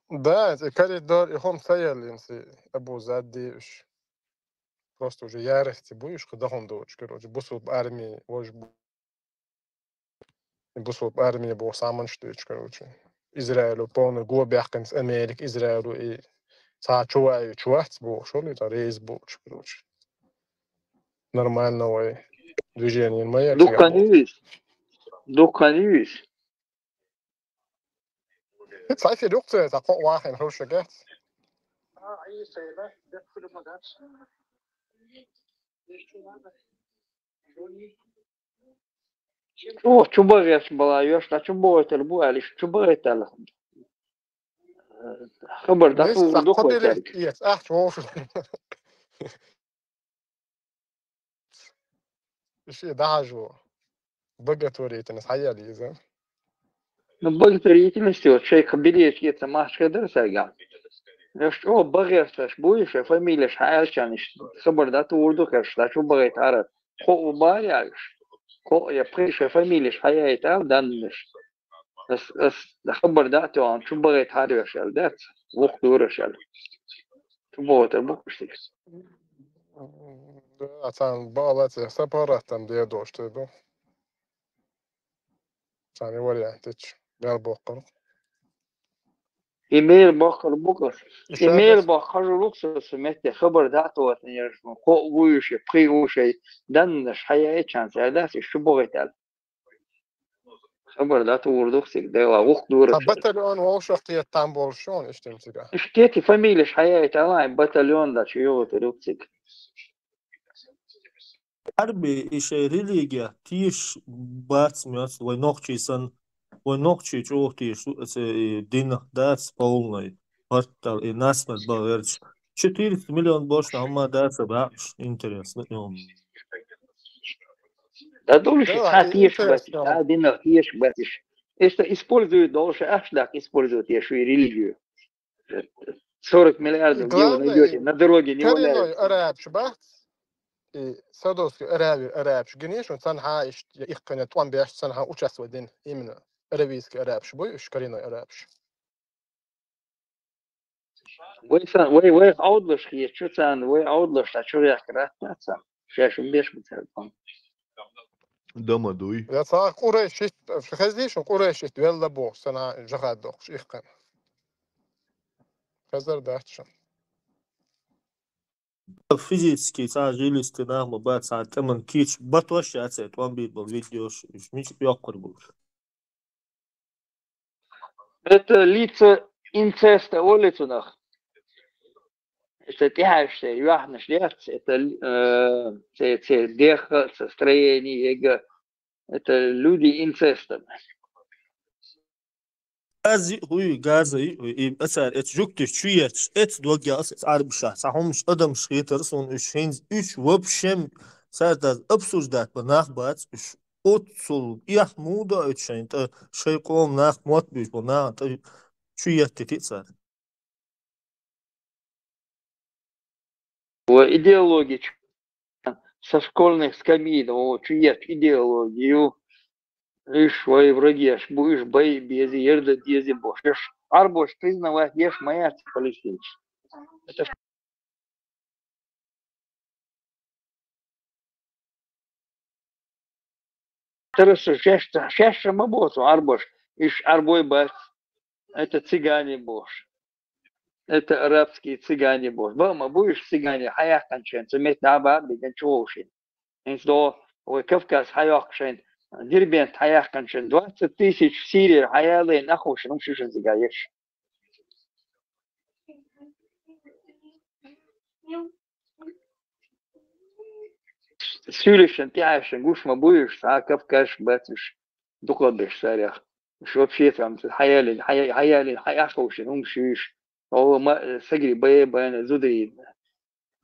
Да, это коридор, и хӀума ца яллинца, Абу Задди уьш. Просто уже ярости бу уьш, кхы дахун доцуш, короче, бусулба армии, вож бу-, бусулба армии бу саманаш дуьйцуш, короче. Израилу полный го баьккхинца Америка, Израилу и цхьа чу ваийтуш вац бохуш, хӀули цхьа рейс бохуш, короче. Нормально вай движение ма яц. Дуккха нивис. Дуккха нивис. Цхьа эфир юкъ ца яц, кхоъ вахина хӀуша гец. Чу, чу багӀеш бала йош, дӀа чу богӀийтар бу аьлла, иштта чу багӀийтар. Хабар дӀа Вес тулгӀур ду кхо кхой дерриг тӀаьрга. Эц, ахча вовшах. Ши дӀахьажо. Благотворительность хьаяла иза. Ну, благотворительность, вот, шайх билет эца махчка дара сага. Эш чӀо багӀерсаш буй, шай фамилияш хьаьлчанаш, хабар дӀа тулгӀур ду херш, дӀа чу багӀийтар. Кхоъ бара яьллаш. Кхоъ я пхи шай фамилияш хьаяйта ал даннаш. Ас, ас хабар дӀа а тоьхна, чу багӀийтар йош аьлла дац, вукх дураш аьлла. Чу богӀийтар бу кхуьштиг. Да, царна бала ца сапараттам дедош те ду. Царна вариант ич, мел боккхар. И мел боккхар бу кхуьш. И Иша мел дас- боккхар жу луксус метте хабар дӀа а тоьхна ерш, кхоъ вуй шай, пхи вуй шай, даннаш хьаяйчан цаьрдас, и чу богӀийтар. Хабар дӀа тулгӀур ду цига, дела, вукх дураш. Ца батальон вовшах тетта там болуш шоана, иштта цига. Иштта фамилияш хьаяйта алай, батальон дӀа чу йогӀур ду цига. Хьарби и шай религия тийш бац моьтту, вай нохчий санна, вай нохчий чӀогӀа тийш ду, эца и динах дац полный. Хьартал и насмерть бан верча. Четыреста миллион бошна хӀумма дац а баьӀаш, интересно, и хӀума. Да, дулш, Да, цхьа и тешаш бац, интересно. Цхьа динах тешаш бац. Если используют, должен аш так использовать я свою религию. Сорок миллиардов где вы Главное, найдёте? На дороге не коренной валяются. Араб бац. И Саудовский Аравия араб гинеш, он цанхьа иш, я их кане тӀом беш, цанхьа участвовать дин. Именно аравийский араб буй, уж коренной араб. Вай сан, вай, вай Ӏовдалаш хеташ, царна вай Ӏовдалаш, ца чурех кратца. Шаьш ум беш ма цара тӀом. Дома дуй. Я ца къурайшит, хезлиш, къурайшит велла бох, сана жахад дохш, их кан. Хезар дач. Физически цхьа жилистый нах ма бац, цхьа тӀеман кийча батош яц, тӀом бийр болу видеош, уьш мича йоккхур бу. Это лица инцеста, олу цунах. Это тӀаьхьаш, церан юьхьанаш яц, это, э, це, це деха, це строение, ега. Это люди инцеста. Газа йиъ хӀуй, газа йиъ хӀуй, и цара эца жуьгташ чу етташ, эца дог ялс, эца Ӏарбаша, цхьа хӀумаш адамаш хетара суна уьш хӀинца, уьш вообще цара даза обсуждать бан нах бац, уьш оццул эхь муха доуьйту шайна тӀа, шайн къоман нах мотт буьйцу бу наха тӀа чу еттити цара. Ва идеология чу-, со школьных скамей, да, о, чу етту идеологию, уьш вай врагеш бу, уьш бай беза, ярда деза бохуш. Уьш Ӏарбош признавать еш ма яц палестинцаш. Это Тара шу шаьш-, шаьш ма боху цу Ӏарбош, уьш Ӏарбой бац, это цыгане бохуш. Это арабские цыгане бохуш. Бакъ ма бу уьш цыгане, хьаяьккхина шайна, цу метта дӀа а баха, биган чу вовшийн. ХӀинца до вай Кавказ хьайоккху шайна, Дербент хьаяьккхинчун двадцать тысяч в Сирии хьаялийна ахушин хӀума шишан зига еш. Суьйлишан тӀехьашин гуш ма буйш, цхьа кавкаш бацуш, дукхалбеш сарях. Уж вообще там хьаялин, хьая-, хьаялин, хьаяхушин хӀума шиш. О, ма, сагри бае байна зудридна.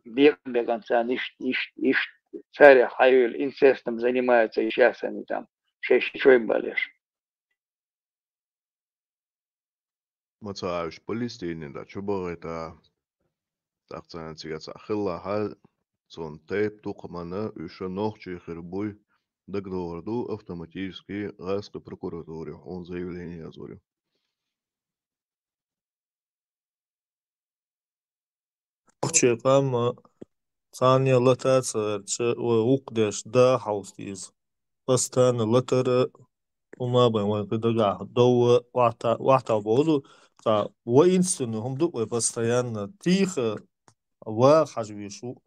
Бекъ-, бекъан царна ишт, ишт, ишт, царя хьаюл инцестом занимаются, и сейчас они там шеш чой балеш. Ма ца уж Палестине да чубагӀайта, цӀакъ царна цига цӀа хилла хьал, цун тайп тукхамана уьш нохчий хир буй, дагадогӀар ду автоматически гӀазкхи прокуратуре хьуна заявление язур ю. Нохчий къам царна лата ца верча, вай гӀукх деш да хьовсийза. Постоянно латара, ума бай вай кхы дагахь довва, вахта, вахта бовзу, ца воинственный хӀума ду вай постоянно, тиха ва хьажвеш ву.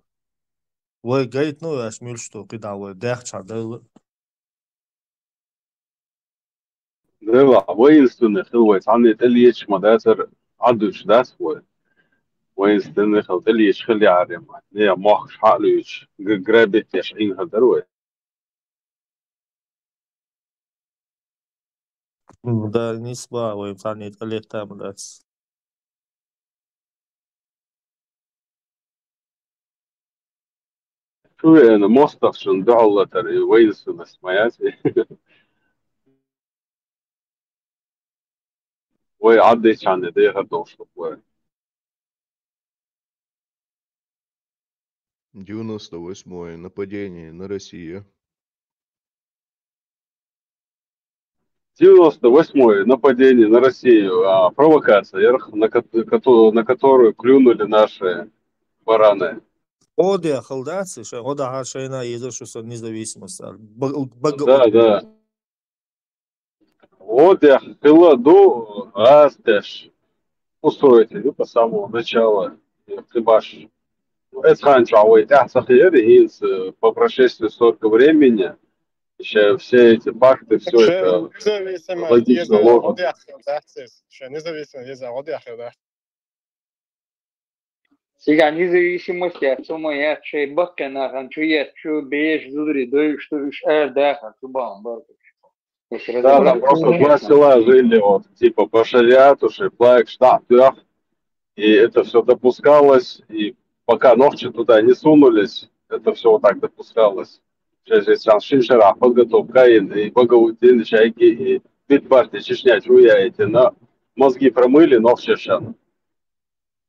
Вай гайтну ваьш муьлш ду, кхидӀа вай даьхча дайла. Дела, воинственный хила вай, цхьанне тӀелеча ма дацар, Ӏадуьтуш дац вай. Воинственный хила тӀелеча хила яхьарема. Не, мохкаш хьалуьйча, г-, грабить деш Ӏийна хила дара вай. Дала нисба вай, цхьанне тӀелетта ма дац. Шу веана мостагӀчун дуьхьал латар и воинственность ма яц. Вай Ӏаддечхьанне дехар долуш ду вай. Девяносто восьмое нападение на Россию. Девяносто восьмое нападение на Россию, а, провокация, ярх, на ко-, кото-, на которую клюнули наши бараны. Оде халдаци, ше, ода ха шайна езар шу сан независимость. Бага, бага. Да, да. Оде хила ду, гӀазкхеш устроить ю по самого начала, и ты баш. Эцханча вай тӀаьхьа ца хиира, хӀинца, э, по прошествии столько времени, ещё все эти факты, всё это логично ложно. Ше независимо еза, оде хила дац. Цига независимость яц, цу ма яц, шей баккхе нахана чу яц, чу беш зудари дойуш ду, уьш ара дахар, чу бахьан баргуш. Да, там просто два села жили, вот, типа, по шариату, шей флаг, штатъ, и это всё допускалось, и пока нохчи туда не сунулись, это всё вот так допускалось. Сейчас здесь там шин шарахь подготовка и, и Багаутдин, и Чайки, и Битбарти, Чечня, чуя эти, на мозги промыли нохчешан.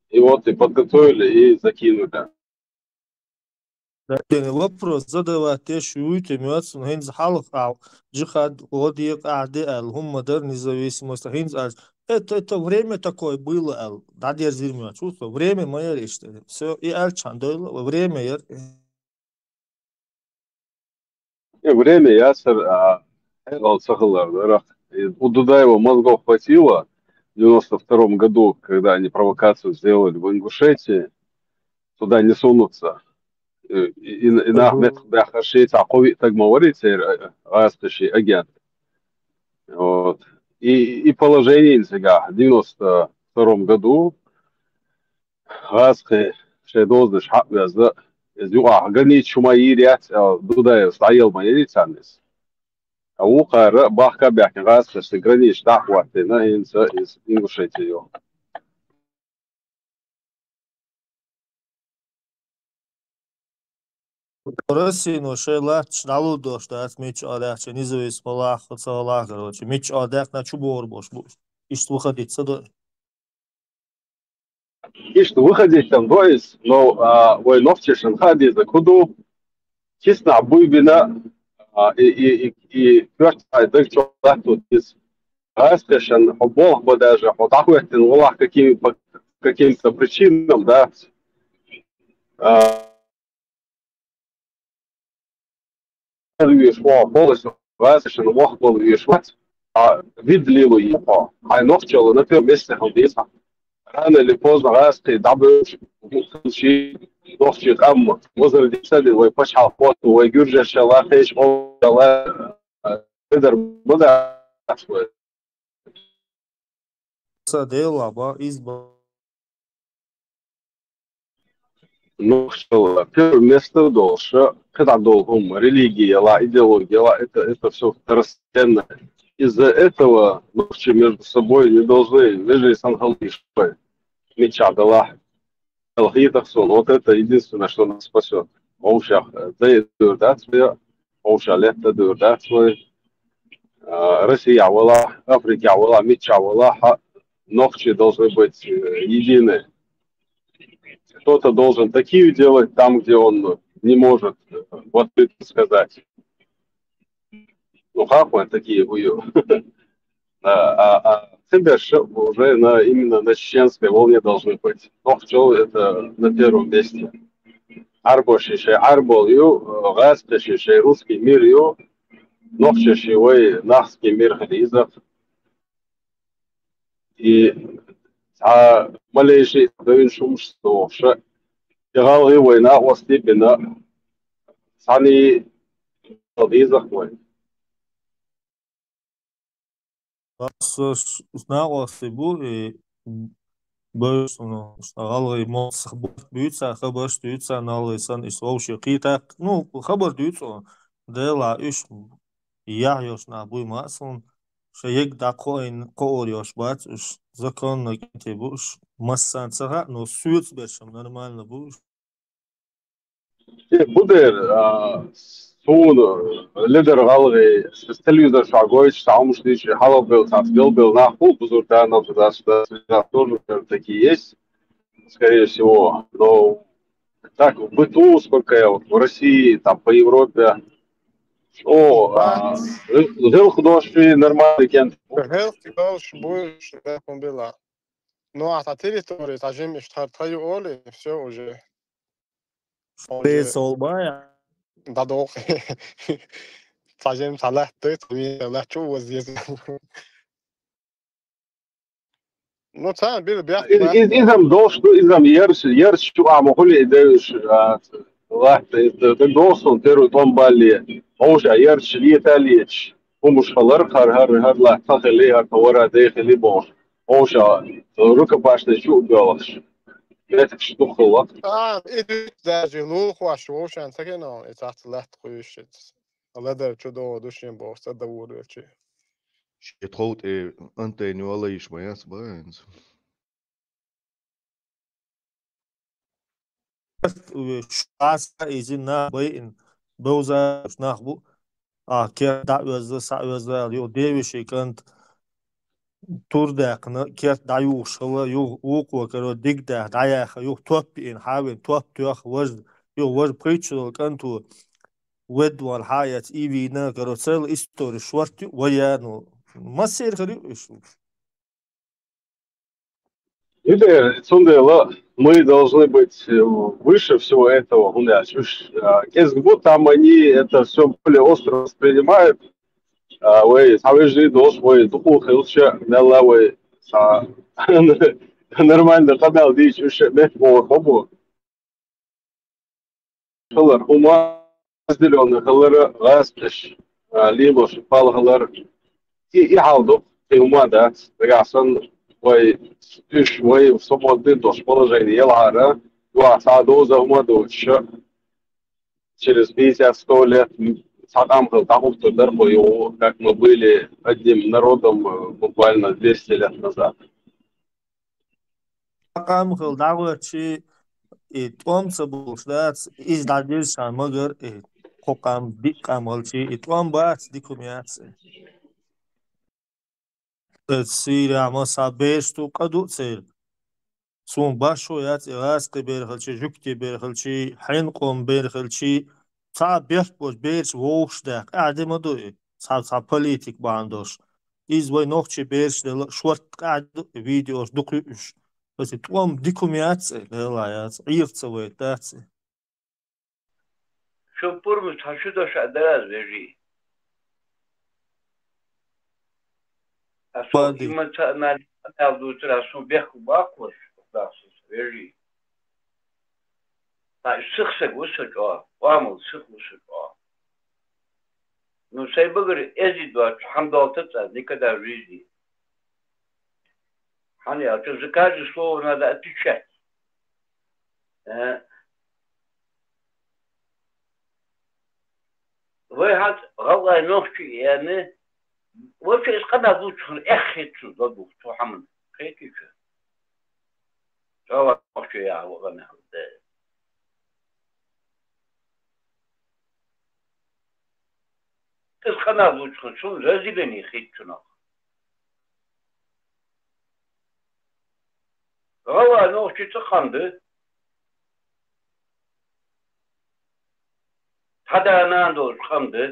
И вот и подготовили, и закинули. Вопрос задавать теш юйтем яц, но хӀинца хьалха а джихад, гӀо декъа а де аьлла, хӀумма дар независимость, хӀинца аьлча, это, это время такое было аьлла, дӀадерзира ма яц, чувство, время ма яра иштта. Всё, и аьлча хьан дойла, время яра. Э, время яцар, а, хьекъал ца хилар дара. И у Дудаева мозгов хватило в девяносто втором году, когда они провокацию сделали в Ингушетии, туда не сунуться. Э, и, и, и нах меттах баьхар ши цхьа кхо-виъ таг ма варий церан, э, гӀазкхаши агент. Вот. И, и положение инсига в девяносто втором году гӀазкхи шайн дозанаш хьаъвеза, иза юкъахь граница шу ма йийр яц аьлла, Дудаевс дӀаелла ма яри царна иза. А вукхара бахка а баьхкина гӀазкхашца граница дӀа а хӀоттийна, хӀинца иза Ингушетия йолу. Россино шайн латташ дӀалур долуш дац, мичча а даьхча, независимо лахха ца лахар вача, мичча а даьккхина чу бохур болуш бу. Иштта выходить ца до. Иштта выходить там до иза, но, а, вай нохчашна хаа деза кху ду, киснахь буй бина, а, и, и, и, и коьртахь даг чохь латту иза. ГӀазкхашна хьо болх бан даже, хьо дӀахӀоьттина валахь каким-, по каким-то причинам, да, а, веш ву, полностью гӀазкхашна вахбала веш вац, а, вид лело йо хьо. Хьайн нохчалла на первом месте хила деза. Рано или поздно гӀазкхий дӀабевлча, нохчий къам возродиться дина, вай пачхьалкх хӀотто, вай гуьржашалла, кхечу къомашалла, ледара бадац вай. Са Дела ба, из ба. Нохчо первое место долуш, кхидӀа долу хӀума, религия ла, идеология ла, это, это все второстепенно. Из-за этого нохчи между собой не должны, вежарий санна хила йиш бай. Миччахь далахь, хетах суна, вот это единственное, что нас спасет. Вовшах, э, дай дур дац вай, вовшах летта дур дац вай. А, Россия вала, Африка вала, миччахь вала, ха-, нохчи должны быть, э, едины. Кто-то должен такие делать там, где он не может, э, в открытую сказать. Ну, как мы такие, ую. А, а, а циберш уже на, именно на чеченской волне должны быть. Нохчо — это на первом месте. Арбоши шей арбол ю, э, гӀаскхаши шей русский мир ю, нохчаши вай нахский мир хилийза. И цхьа малейший дойн шумаш стохуша, и гӀалгӀи вай накъостий бина, цхьаьний дийзах вай. Ас ш-, ш-, накъостий бу, и бевзаш, ну, ш-, гӀалгӀай моцах бу-, буьйцу, хабарш дуьйцу, гӀалгӀай санна, иштта вовшийн кхетар, ну, хабар дуьйцу, Дела уьш яхь йолуш нах буй ма а суна, ша ег дӀа кхоийна, кхоор йолуш бац уьш, законно кӀентий бу уьш, массарна ца хаьа, но соьца берш-м нормально бу уьш. Э, бу дера, а, суна ледара гӀалгӀай, ша телевизор чохь гойтуш, цхьа хӀумаш дийцча, хьалабевлла, цхьацца белбелла нах бу, бузург да, нах да, да, да, тоже, наверное, такие есть, скорее всего. Но так, в быту, сколько я вот в России, там, по Европе, о, а, гӀил-, гӀилкхадош нормальный кӀентий бу. ГӀилкхадош бу, ш-, хӀун била. Ну, а цхьа территори, цхьа жимма иштта хӀара тхан ю олий, всё уже. Уже бесол бая. ДӀадоху. Цхьа жимма, цхьа латта, цхьа вийна латта чу оза еза. Ну, царна била бехк. Из-, из-, иза-м долуш ду, иза-м ярш, ярш чу а ма хуьлий девзаш, а, латта, иза д-, д-, долуш суна первый тӀом балле. Хьовша ярш лета а леташ. ХӀумаш хилар, хӀара, хӀара, хӀара латта тхан хили, хӀара тхан вара ден хили бохуш. Хьовша рукопашный чу а боьлхуш. Меттигаш дукха хилла. А, и дуьйцу даже лулахоша вовшашна ца хиъна, и цхьацца латта кхуьйсуш. Ледара чу догӀу ду шен бохуш, цӀа дан вур велчи. Шен тхов тӀе антенна йолла йиш ма яц баьнца. Шуьца иза нах байина, бевзаш нах бу, а, керта дӀаоьзда, схьаоьзда аьлла, юха девешин кӀант тур даьккхина, керта дӀаюхуш хилла, юха вукхо каро диг даьхна, дӀаяьхна, юха топ йина, хьавина, топ тоьхна, важа, юха важа пхийтта шо долу кӀанто ведда ван хьа а эцна, и вийна, каро, церла истори шорта ю, вай яно. Массеран хир ю уьш. И де-, цундела мы должны быть, э, выше всего этого, хӀунда аьлча уьш, а, кӀезиг бу, там они это всё более остро воспринимают. А, вай, цхьа вежарий долуш, вай дукха хилча, мелла вай, цхьа, нормально къамел дийча, уьш меттахӀора хӀун бу. Хилар хӀума, разделённый хилар, гӀаскхаш, а, лелош пал хилар. И, и хьал ду, и хӀума дац. Дагахь санна вай, уьш вай свободный долуш положение елахьара, юха цхьа доза хӀума доцуш, через пятьдесят, сто лет, м, цхьа къам хилла дӀахӀуттур дара кху юха, как мы были одним народом, э, буквально двести лет назад. Цхьа къам хилла дӀахӀоьттича, и тӀом ца болуш дац, иза дӀадеза сан магар, и кхо къам, диъ къам хилча, и тӀом бац, дика хӀума яц и. Оцу Сирехь масса бераш ду, къа ду церан. Суна башхо яц и гӀазкхи бер хилчий, жуьгти бер хилчий, хьенан къоман бер хилчий, цхьа бехк болчу бераш вовшах даьккха, ахь де ма ду и, цхьа, цхьа политик бахьана долуш. Иза вай нохчийн бераш делла, шортта къаьхьа ду и, видеош дукха ю уьш. Аса тӀом дика хӀума яц и, Дела яц, Ӏеха ца вайта дац и. Шу пурба цхьа шу дош а дара ас вежий. Ас Бади. Эмоционально къамел дуьйцура, ас суна бехк баккхалаш, дахсалаш, вежий. Ткъа сиха саг ву со чӀогӀа, къомал сиха ву со чӀогӀа. Ну, сай багара эздий доацаш хӀама далац аз никогда в жизни. ХӀана аьлча, за каждое слово надо отвечать. Э, вай хӀанз гӀалгӀай, нохчий аьнна, вообще из къамаьл дувцача хана эхь хет сона дӀадувха цу хӀаман. Кхетий шо? Цу нохчий яхача къамаьлах. Из къамаьл дувцача хана сона разделение хет цунах. ГӀалгӀай, нохчий цӀаккха къам да. Цхьа да-нана долаш къам да.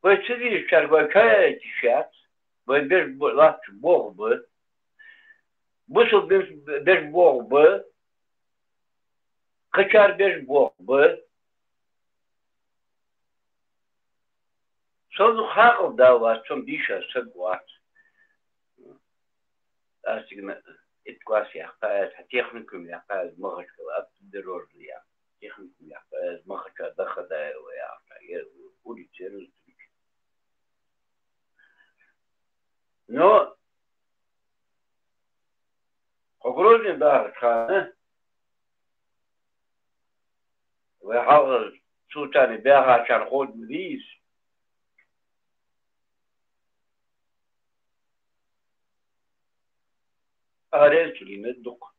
Вай ца дийшачарга вай кхайкадеш яц, вай беш бо-, латташ болх ба. Бусалба беш болх ба. Кхычар беш болх ба. Сона хьаькъал да вац, сона дийша саг вац. Аз цига итт класс яьккхай аз, техникум яьккхай аз Махачкала, автодорожный яьккхай. Техникум яьккхай аз Махачкала, Дахадаева яхача, е улица Рустрич. Но хьо Грозне дахача хана, вай хьалха цу тайпара баьхачарна ховргда из. Аренцу лийннад дукха.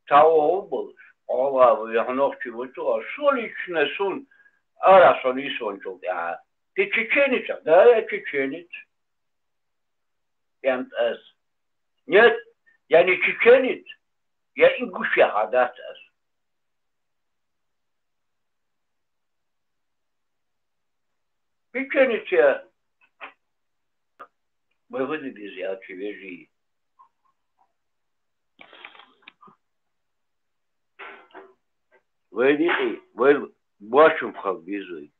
Цхьа вогӀа болаш, гӀалгӀа ва е нохчий ва цу, со лично сона, ара сона йисвенначул тӀехьагӀа: «Ты чеченец?» «Да, я чеченец», — аьннад аз. «Нет, я не чеченец, я ингуш», — яхаш дац аз. Чеченец я. Вай фу де деза аьлча, вежарий? Вайна юкъе вай бошам хила беза вай.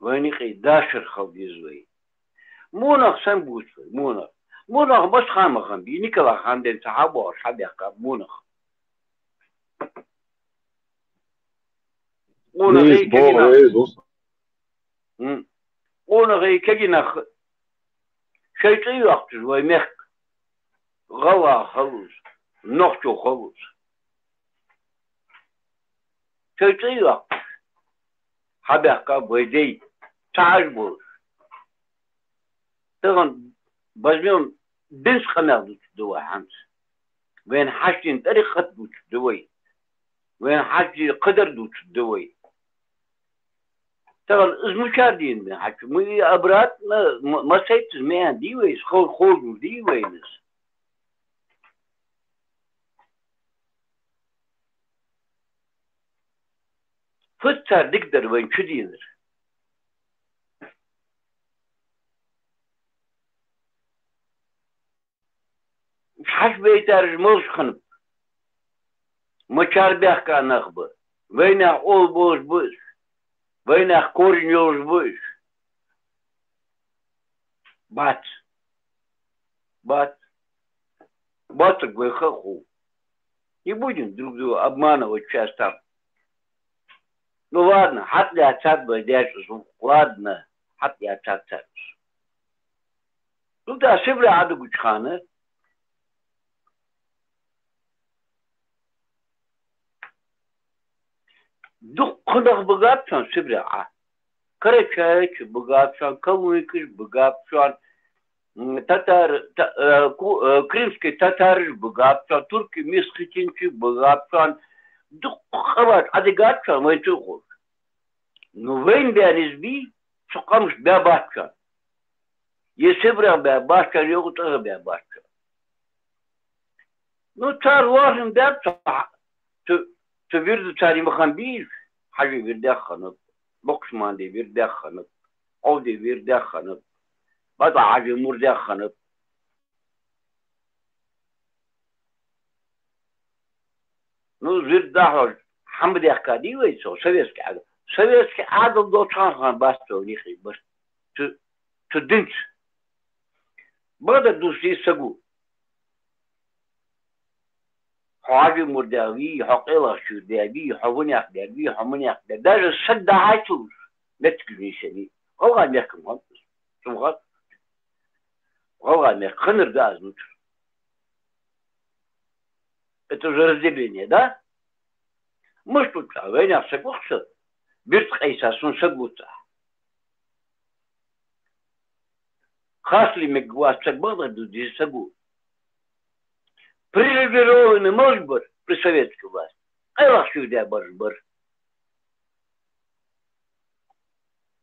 Вайна юкъе дашар хила деза вай. Мунах сенна бувц вай, мунах? Мунах массахана ма хиннабий, Николай хан денз цхьа хьабоагӀаш, хьабаьхкаб мунах. Мунах из, из богӀа кегий нах. Из ус. М. Къонахий, кегий нах шоай цӀи йоаккхаш вай мехка гӀалгӀа хилалца, нохчо хилалца. Шоай цӀи йоаккхаш хьабаьхкаб вай дай, цхьа Ӏаш болаш. Тахан базмел динца къамаьл дувцаргда вай хӀанз. Вайна хьашт дин тӀарикъат дувцаргда вай. Вайна хьашт дин кхыдар дувцаргда вай. Тахан из мичара дийна ба хьажа? Мы и обратно, м-, массайтта из маьӀан дий вайна, хо-, хозув дий вайна из? Фуд цар дикадар вайна чудийнар? Хьашт байтараш малаш хиннаб? Мичара баьхка нах ба? Вайнаьха оал болаш ба уж? Вайнаьха корень йолаш ба уж? Бац. Бац. Боацарг вай ха а хов. Не будем друг друга обманывать сейчас там. Ну ладно, хьатӀалаьцад вай даьша звук. Ладно, хьатӀалаьцад цар. Ну да, Сибре Ӏодугача хана дуккха нах бигаб шоана Сибре Ӏа. Карачаевцы бигаб шоана, калмыкаш бигаб шоана, м, татар-, та-, э, ку-, э, крымский татараш бигаб шоана, туркий месхетинцы бигаб шоана. Дуккха къамаш Ӏодигад шоана вайна цу ховш. Ну вайна баьнна из бий, цу къамашта баь бац шоана. Е Сибрех баь бац шоана, е укх тӀагӀа баь бац шоана. Ну, цар лоархӀам баьб цу, цу, цу вирда цар, ма хиннабий, Хьажий вирдех хиннаб, Боксмандий вирдех хиннаб, Ӏовдий вирдех хиннаб, БатӀал-Хьажий мурдех хиннаб. Ну, вирд дӀахьош хӀама даьхкадий вай цо, советский Ӏаьдал? Советский Ӏаьдал долча хана бац цо никъий барт. Цу, цу динца. Бакъда дувцаргда саго. Хьо Хьажий мурдех вий, хьо Къелахчур де вий, хьо вунех дер вий, хьо мунех дер. Даже саг дахьайцулуш, меттиг нийсений. ГӀалгӀай мехкан гӀан. Цунга гӀалгӀай мехка ханар да аз лучу. Это же разделение, да? Муш лучу, вайнах саг вахса, бирт къайса сун саг вуца. Хасли мег вац саг бахдар ду ди сагу. Привилегированный мож бар при советской власти. Къайлах шуйда барж бар.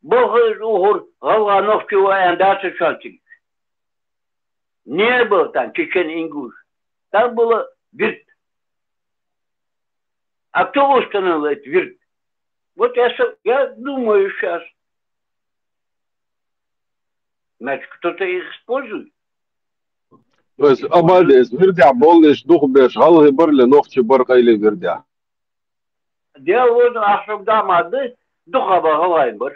Бохур ухур гӀалгӀа нохчи ваян дацу шантик. Не было там чечен-ингуш. Там было вирт. А кто установил этот вирт? Вот я, со- я думаю сейчас. Значит, кто-то их использует. То есть, обалдеть, вирдя болниш, дух беш, гӀалгӀи барли, нохчи бар къайли вирдя. Дело вот, ахшук дамады, духа ба гӀалгӀай бар.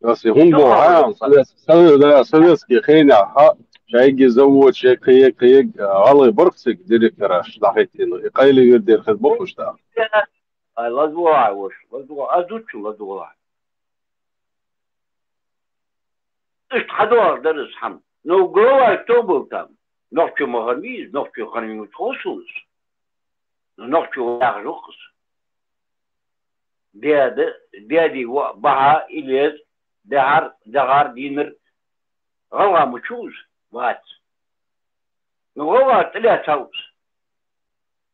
Яси, хӀун бо, хӀа, совет-, совет-, да, советский хеня, хӀа, шайги завод, шай кхе-, кхе-, гӀалгӀай бархсиг директораш, дахетину, и къайли вирдер хез бохуш да. Ай, лазуа, вош, лазуа, а зучу лазуа. Иштта хьадоагӀар дара иза хӀама. Ну, главай кто был там? Нохчо ма ханийз, нохчо ханиймуц хосулус. Ну, нохчо ваьхьа жукхус. Деда, деди ва-, баха, илез, дехьар, дехьар, динар. ГӀалгӀа мучуз, вац. Ну, гӀалгӀа тӀиле цаус.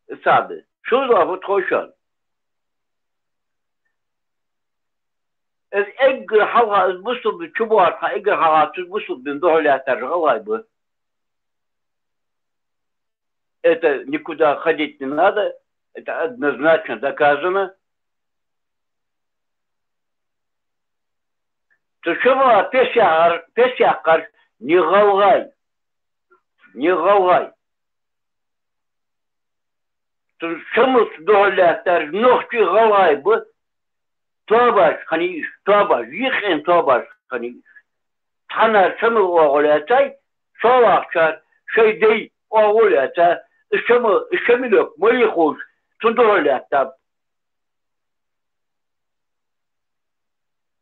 Исаби. Шузла фу тхойшан? Эс эггар хьалха, эс бусулбин чубугӀар тха эггар хьалха, цу бусулбин духьале тар гӀалгӀай бу. Это никуда ходить не надо, это однозначно доказано. Цу чубугӀар пес яхар, пес яккхар, не гӀалгӀай, не гӀалгӀай. Цу шамалц духьал лаьттараш нохчий, гӀалгӀай ба, тобаш ханийш, тобаш, йикъен тобаш ханийш. Тхьанар шамал оагӀув лаьцай, шоллагӀчар шай дай оагӀув лаьца, шама, шамилок ма йихуш, цу духьал лаьттаб.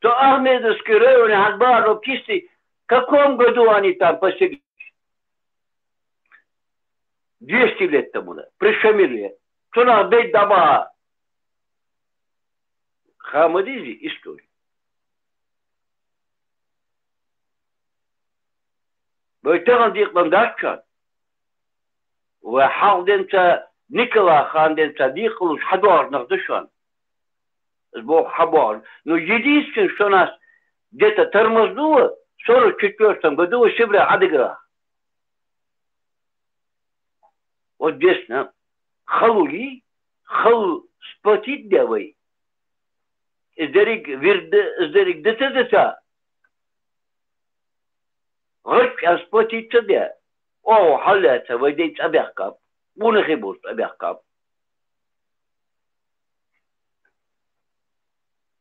То Ахмедовский район, хьан бахьа кисти, каком году они там поселились? Двести лет тому назад. При Шамиле. Цунах бейт даба. Хамадизи история. Вай тагӀан декъан даччан. Вай хьалха денца, Николай хан денца декъалуш хьадоагӀаш нах да шоана. Из боху хьабоагӀаш. Ну, единственное, что нас где-то тормознуло, в сорок четвёртом году в Сибре Адыгра. Вот здесь, на, халули, халу сплотить де вай. Из дерриг вирда, из дерриг дита-дита. ГӀарчкӀан сплотиться де. Оха хьаллаьца вай дай цӀабехкаб. Бунахи бу цӀабехкаб.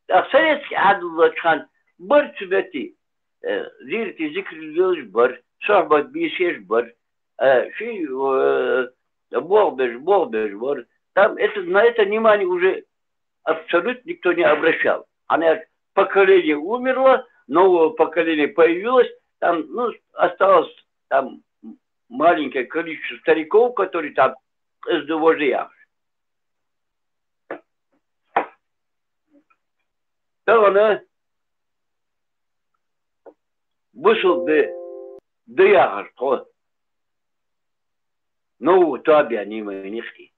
ТӀаккха советский Ӏадаллачхан бар цу метте, э, зирти зикр лелаш бар, сохьбат бийсеш бар, э, ши, э, бохбеш, бохбеш бар. Там это, на это внимание уже абсолютно никто не обращал. Она, поколение умерло, новое поколение появилось, там, ну, осталось там маленькое количество стариков, которые там из ДВЖ. Тагана бусул де, де яхаш тхо. Ну, тоба яьннай вай нихти.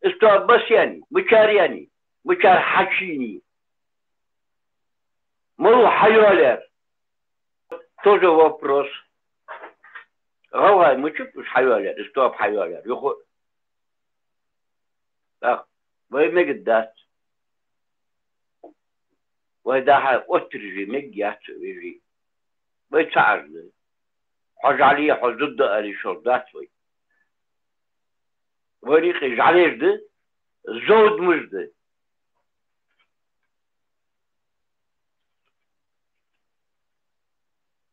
Из тоба мас яьннай, мичара яьннай, мичара хьачийний. Малув хьайоалаяьр? Тоже вопрос. ГӀалгӀай мичара уж хьайоалаяьр, из тоба хьайоалаяьр? Юха. ТӀаккха вай мегаргдац. Вай дахьа оттараш мегаш яц вежарий. Вай ца Ӏаш да. Хьо жӀале, хьо зуда ала йиш йолаш дац вай. Вай юкъе жӀалеш да, зовдамаш да.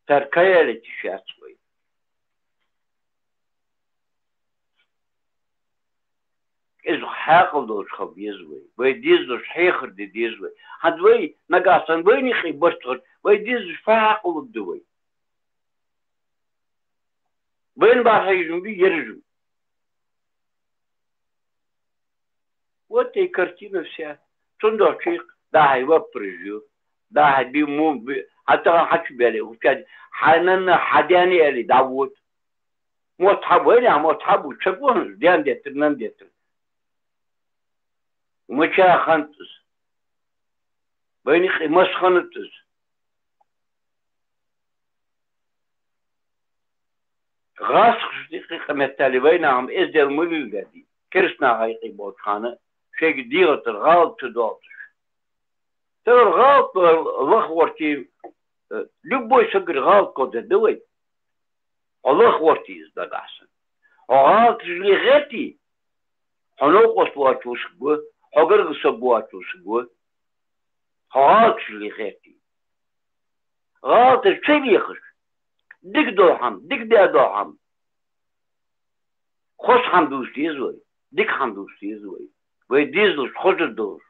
Цар кхайаллийташ яц вай. Иза хьаькъал долаш хила деза вай. Вай дезалашта хьехар де деза вай. ХӀанз вай нагахьа санна вайна юкъе барт хилча, вай дезалашта фу хьаькъал лургда вай? Вайна бахьан хьежам бий, ержам? Вот и картина вся. Цудухьа дӀахьо ваппараш ю. ДӀахьо би му-, би-, хьа тахан хьачубаьле, хӀаьта хьанна хьа даьна аьле, дӀавода. Мотт хьа вайна, мотт хьа бу, ца гон, даьна деттар, нанна деттар. Мича хиннад из? Вайна юкъе масса хиннад из? ГӀазкхашта юкъе къаметтале вайнаха-м эздел ма леладаьдий. Кераста наха юкъе болча хана шоайга дегӀа тӀара гӀалат ца доалийташ. Тара гӀалат лаха гӀерте, э, любой сагара гӀалат кхоадергда вай. Хьо лаха гӀерте из нагахьа санна. Хьо гӀалаташ леладе гӀерте, хьо новкъост воацаш вусаргва, хьо гаргара саг воацаш вусаргва. Хьо гӀалаташ леладе гӀерте. ГӀалаташ ца лехаш, дика дола хӀама, дика даь дола хӀама, хоза хӀама дувца деза вай, дика хӀама дувца деза вай. Вай дезалашта хозар долаш.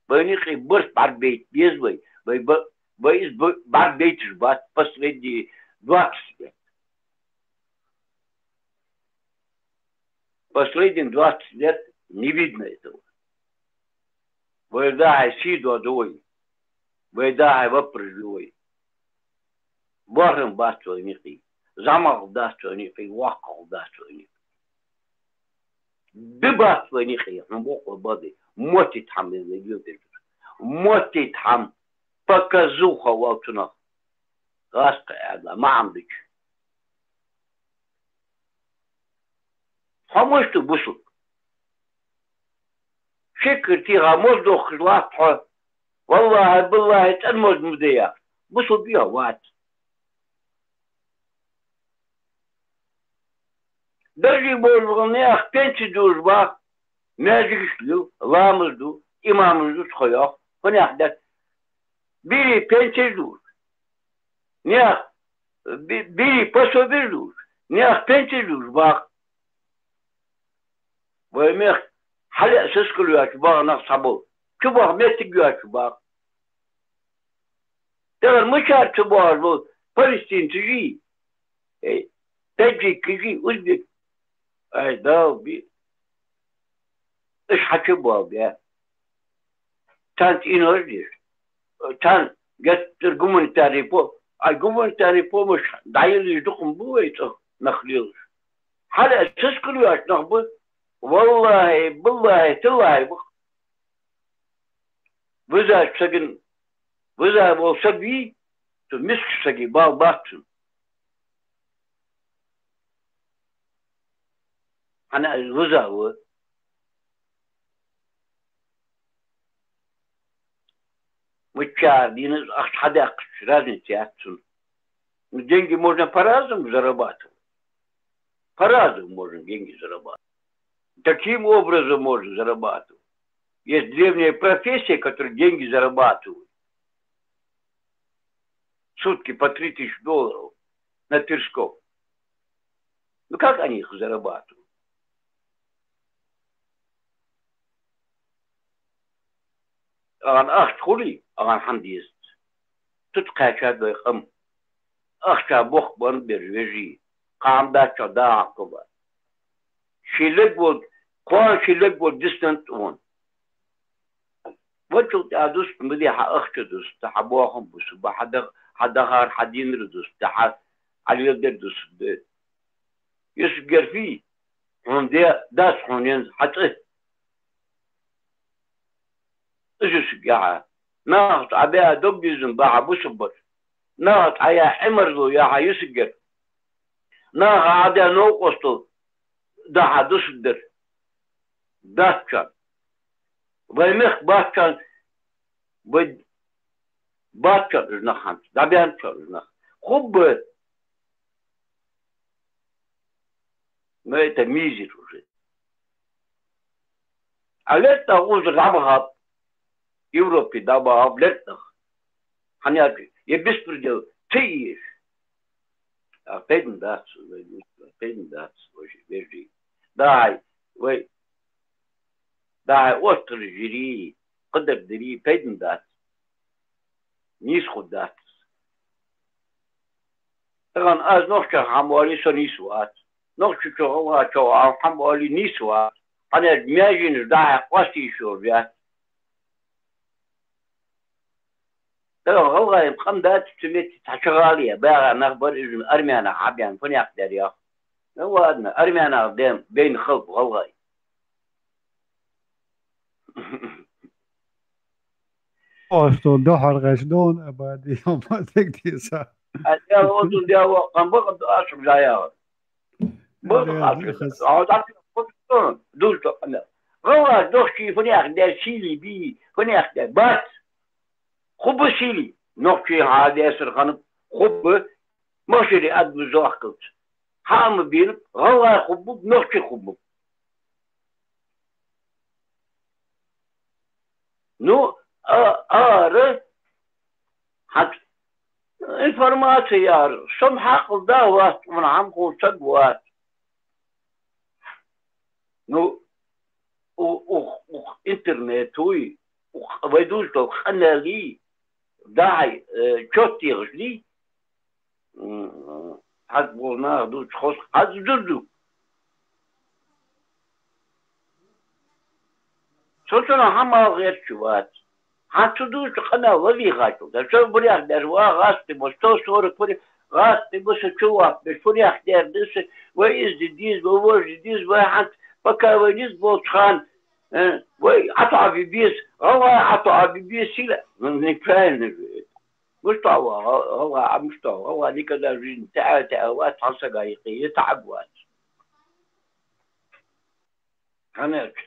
Вайна юкъе барт бӀаргабайта беза вай. Вай ба-, вай из ба-, бӀаргабайташ бац последние двадцать лет. Последние двадцать лет не видно этого. Вай дӀахьо сий доаду вай. Вай дӀахьо ваппараш ю вай. Боарам бац вайна юкъе. ЗӀамагӀа дац вайна юкъе, воккхагӀа дац вайна юкъе. Ди бац вайна юкъе, хьона бокъо баде. Моттийта хӀама вай леладергдар. Моттийта хӀама, показуха оал цунах. ГӀазкхий Ӏаьдала маӀан бича. Хьо мишта ва, бусалба? Ши кара тӀехьа моза дохкаш латт хьо? ВаллахӀи, биллахӀи, цӀена моза ма дий яхаш. Бусалба я хьо, вац. Даржа болаш ба наьха пенсеш дувш, бах, маьждигаш лел, ламаз ду, имамаш ду, тхо йоах, хӀанех дац. Берий пенсеш дувш. Наьха бе-, берий пособеш дувш, наьха пенсеш дувш, бах. Вай мехка хьалаьа сискал йоацаш багӀа нах цхьабола. Чубаха моттиг йоацаш, бах. Тахана мичара чубоагӀаш бола палестинцаши, э, таджикаши, узбек-, ай, Дала бе-, уж хьачубоагӀа бе. Царна цӀенош деш. Царна геттара гуманитарный по-, ай, гуманитарный помощь дӀаеллаш дукха ма бу вай цӀагӀа нах лелаш. Хьалаьа сискал йоацаш нах ба. ВаллахӀи, биллахӀи, тиллахӀи, бах. Визача сагана, виза вола саг вий, цу мискача сага бала бац цунна. ХӀана аьлча виза ва. Мичара дийна из ахча хьадаьккхача разница яц цунна. Ну, деньги можно по-разному зарабатывать. По-разному можно деньги зарабатывать. Таким образом можно зарабатывать. Есть древняя профессия, которой деньги зарабатывают. В сутки по три тысячи долларов на Тверском. Ну, как они их зарабатывают? Ана ахча хуле, ана хӀама дезац. Цу тӀа кхаьчад вай къам. Ахча бохк бан берж вежий. Кхам дац чӀоагӀа дагӀа кхаба. Ший лерг вола, кхоана ший лерг вола диснан тӀа вон. Вачул тӀа дуста ма де, хьа ахча дуста, хьа бохам бусу ба, хьа даг-, хьа дагӀар, хьа динар дуста, хьа, хьа леладер дуста. Юсуп Герфи, хьона де, дац хьона енз хьа цӀи. Из Юсуп яхьа. Нахаца Ӏа беа дог безам баха бусурбац. Нахаца Ӏа яа Ӏимарло яхьа Юсуп Герф. Наха Ӏа де новкъостал дахьа дусурдар. Датчан. Вай мехка бац чан, вай бац чан уж нах хӀанз, дӀабаьннад чан уж нах. Хубба. Но это мизер уже. А лерттӀах узар дӀабахаб, Европе дӀабахаб лерттӀах. ХӀана аьлча, е беспредел ца еш. А, пайдана дац, вай, пайдана дац, вай, вежарий. ДӀахо, вай, дӀахо оттар жири, кхыдар дири, пайдана дац. Нийса хургдац. Тахан аз нохчех хӀама оале, со нийса вац. Нохчийчох, гӀалгӀайчох хӀама оале, нийса вац. ХӀана аьлча маьженаш дӀахо къоастаеш йолаш яц. Тахан гӀалгӀай къам дац цу метте, цхьа чугӀале багӀа нах бар, уж армянах хьабаьнна, фу наькъ дар йоах. Ну ладно, армянах ден, байна хилба гӀалгӀай. Оаш цу духьал гӀаш дон, Абади, йома дегдеса. А, я вот тут, я вот, там было, да, аж я. Было, да, аж, да, а вот так, вот, что, душ, что, да. ГӀалгӀай нохчий фу наькъ дар, сийле бий, фу наькъ дар, бац. Хургба сийле, нохчий хьадессар хиннаб, хургба, машаре ад ма зохкалц. Хьа ма бийнаб, гӀалгӀай хургба, нохчий хургба. Ну, а, ара, хьа, информаци яр, сом хьакъал да вац, укхун хӀама хов саг вац. Ну, у, у, у интернетуй, у, вай дувцаш дола къамаьли, дӀахо, э, чот ягӀаш дий, М, хьаг бола наха дувцаш хоза, хьаг дузу. Со цунах хӀама ала гӀерташ вац. Хьан цу дувцача къамаьл ва вий гӀачул. Да, со бурях дер ва, гӀасти бо, сто сорок буря, гӀасти бо, со чу вахт беш, бурях дер да, со, вай из де деза, вай вож де деза, вай хьан, пока вай низ болча хана, э, вай Ӏатоаби беза, гӀалгӀай Ӏатоаби беза, сила. Ну, неправильно же это. МуштагӀа ва, гӀалгӀа, а муштагӀа, гӀалгӀа никогда в жизни таӀа, таӀа вац, хьан сага юкъе, е таӀаг вац. ХӀана аьлча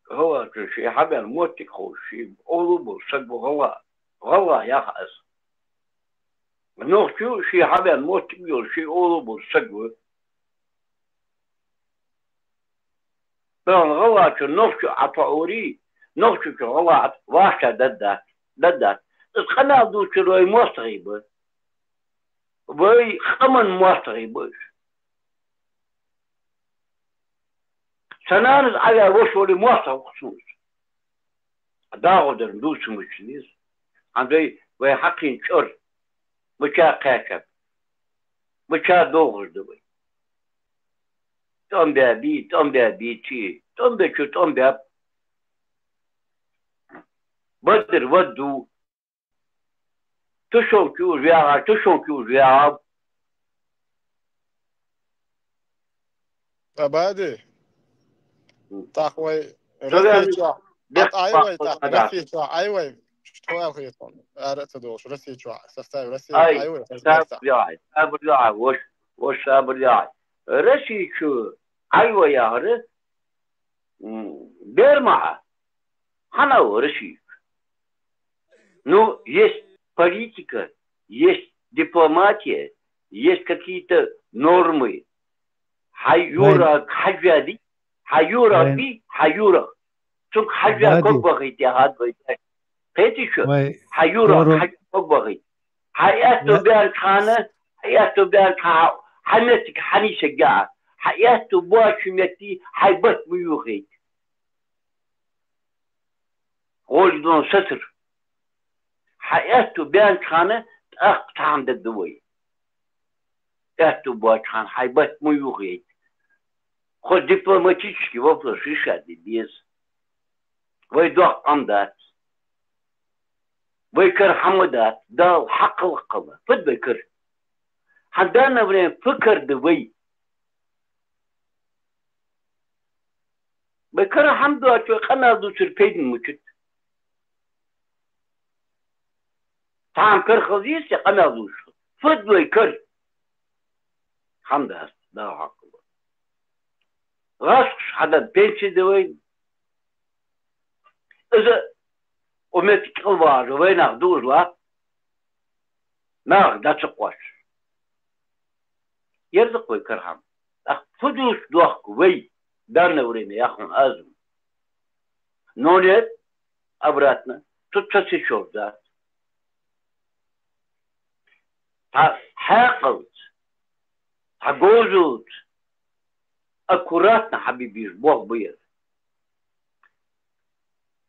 гӀалгӀачо ший хьабаьнна моттиг ховш, ший олу бола саг ва гӀалгӀа. ГӀалгӀа ях аз. Нохчо ший хьабаьнна моттиг йолаш, ший олу бола саг ва. Тахан гӀалгӀачо нохчо Ӏатоаре, нохчочо гӀалгӀа Ӏат-, вӀаштӀа даддац, даддац. Из къамаьл дувцар вай моастагӀий ба. Вай къаман моастагӀий ба уж. Са нанас Ӏаваь воша вале моастагӀа ва-кх сона из. ДагӀодар дувца мича деза. ХӀанз вай, вай хьакхийна чӀор. Мича кхаьчаб. Мича догӀаш да вай. ТӀом баьбий, тӀом баьбий чи. ТӀом бечо тӀом баьб. Бадр вад ду. Тушенка юаш ваьгӀа, тушенка юаш ваьгӀа. Абади. ТӀаккха вай Россе чу, бат Ӏай вай, тӀаккха Россе чу Ӏай вай. Што аьле хеташ? Ара ца долаш, Россе чу, составе Россе Ӏай вай, сабар яхьа, сабар яхьа, воша, воша сабар яхьа. Россе чу Ӏай вай яхар, м, бер ма Ӏа. ХӀана ва Россе чу? Ну, есть политика, есть дипломатия, есть какие-то нормы. Хьай юраг хьажа дий, хьай юраг бий, хьай юраг. Цунга хьажа ког бахийта яхад вай. Кхетий шо? Хьай юраг хьажа ког бахийта. Хьай аьттув баьннача хана, хьай аьттув баьннача хана, хьай меттиг хьанийсагга а. Хьай аьттув боацача метте хьай бат ма йохайта. ГӀоле дон сацар. Хьай аьттув баьннача хана тӀаккха цхьа хӀама дергда вай. Аьттув боацача хана хьай бат ма йохайта. Хоза дипломатический вопрос решать де деза. Вай доккха къам дац. Вай кара хӀама дац. Дала хьакхалла кхалла. Фуд вай кара? ХӀанз данное время фу кара да вай? Вай кара хӀама доацаш вай къамаьл дувцар пайдана мичад? Цхьа хӀама кара хила деза, е къамаьл дувцаш хила? Фуд вай кара? ХӀама дац, Дала хьакхалла. ГӀазкхаша хьадаь пенси да вайна. Из укх метте кӀалвагӀаш вайнах дувзалахь, нах дӀа ца кхоачаш. Ер да-кх вай кара хӀама. ТӀаккха фу дувца дохк вай, данное время, яхар аз. Но нет, обратно, цу ца сечёт дац. Хьа-, хьаькъалца, хьа говзалца аккуратно хьабибийш болх бу ер.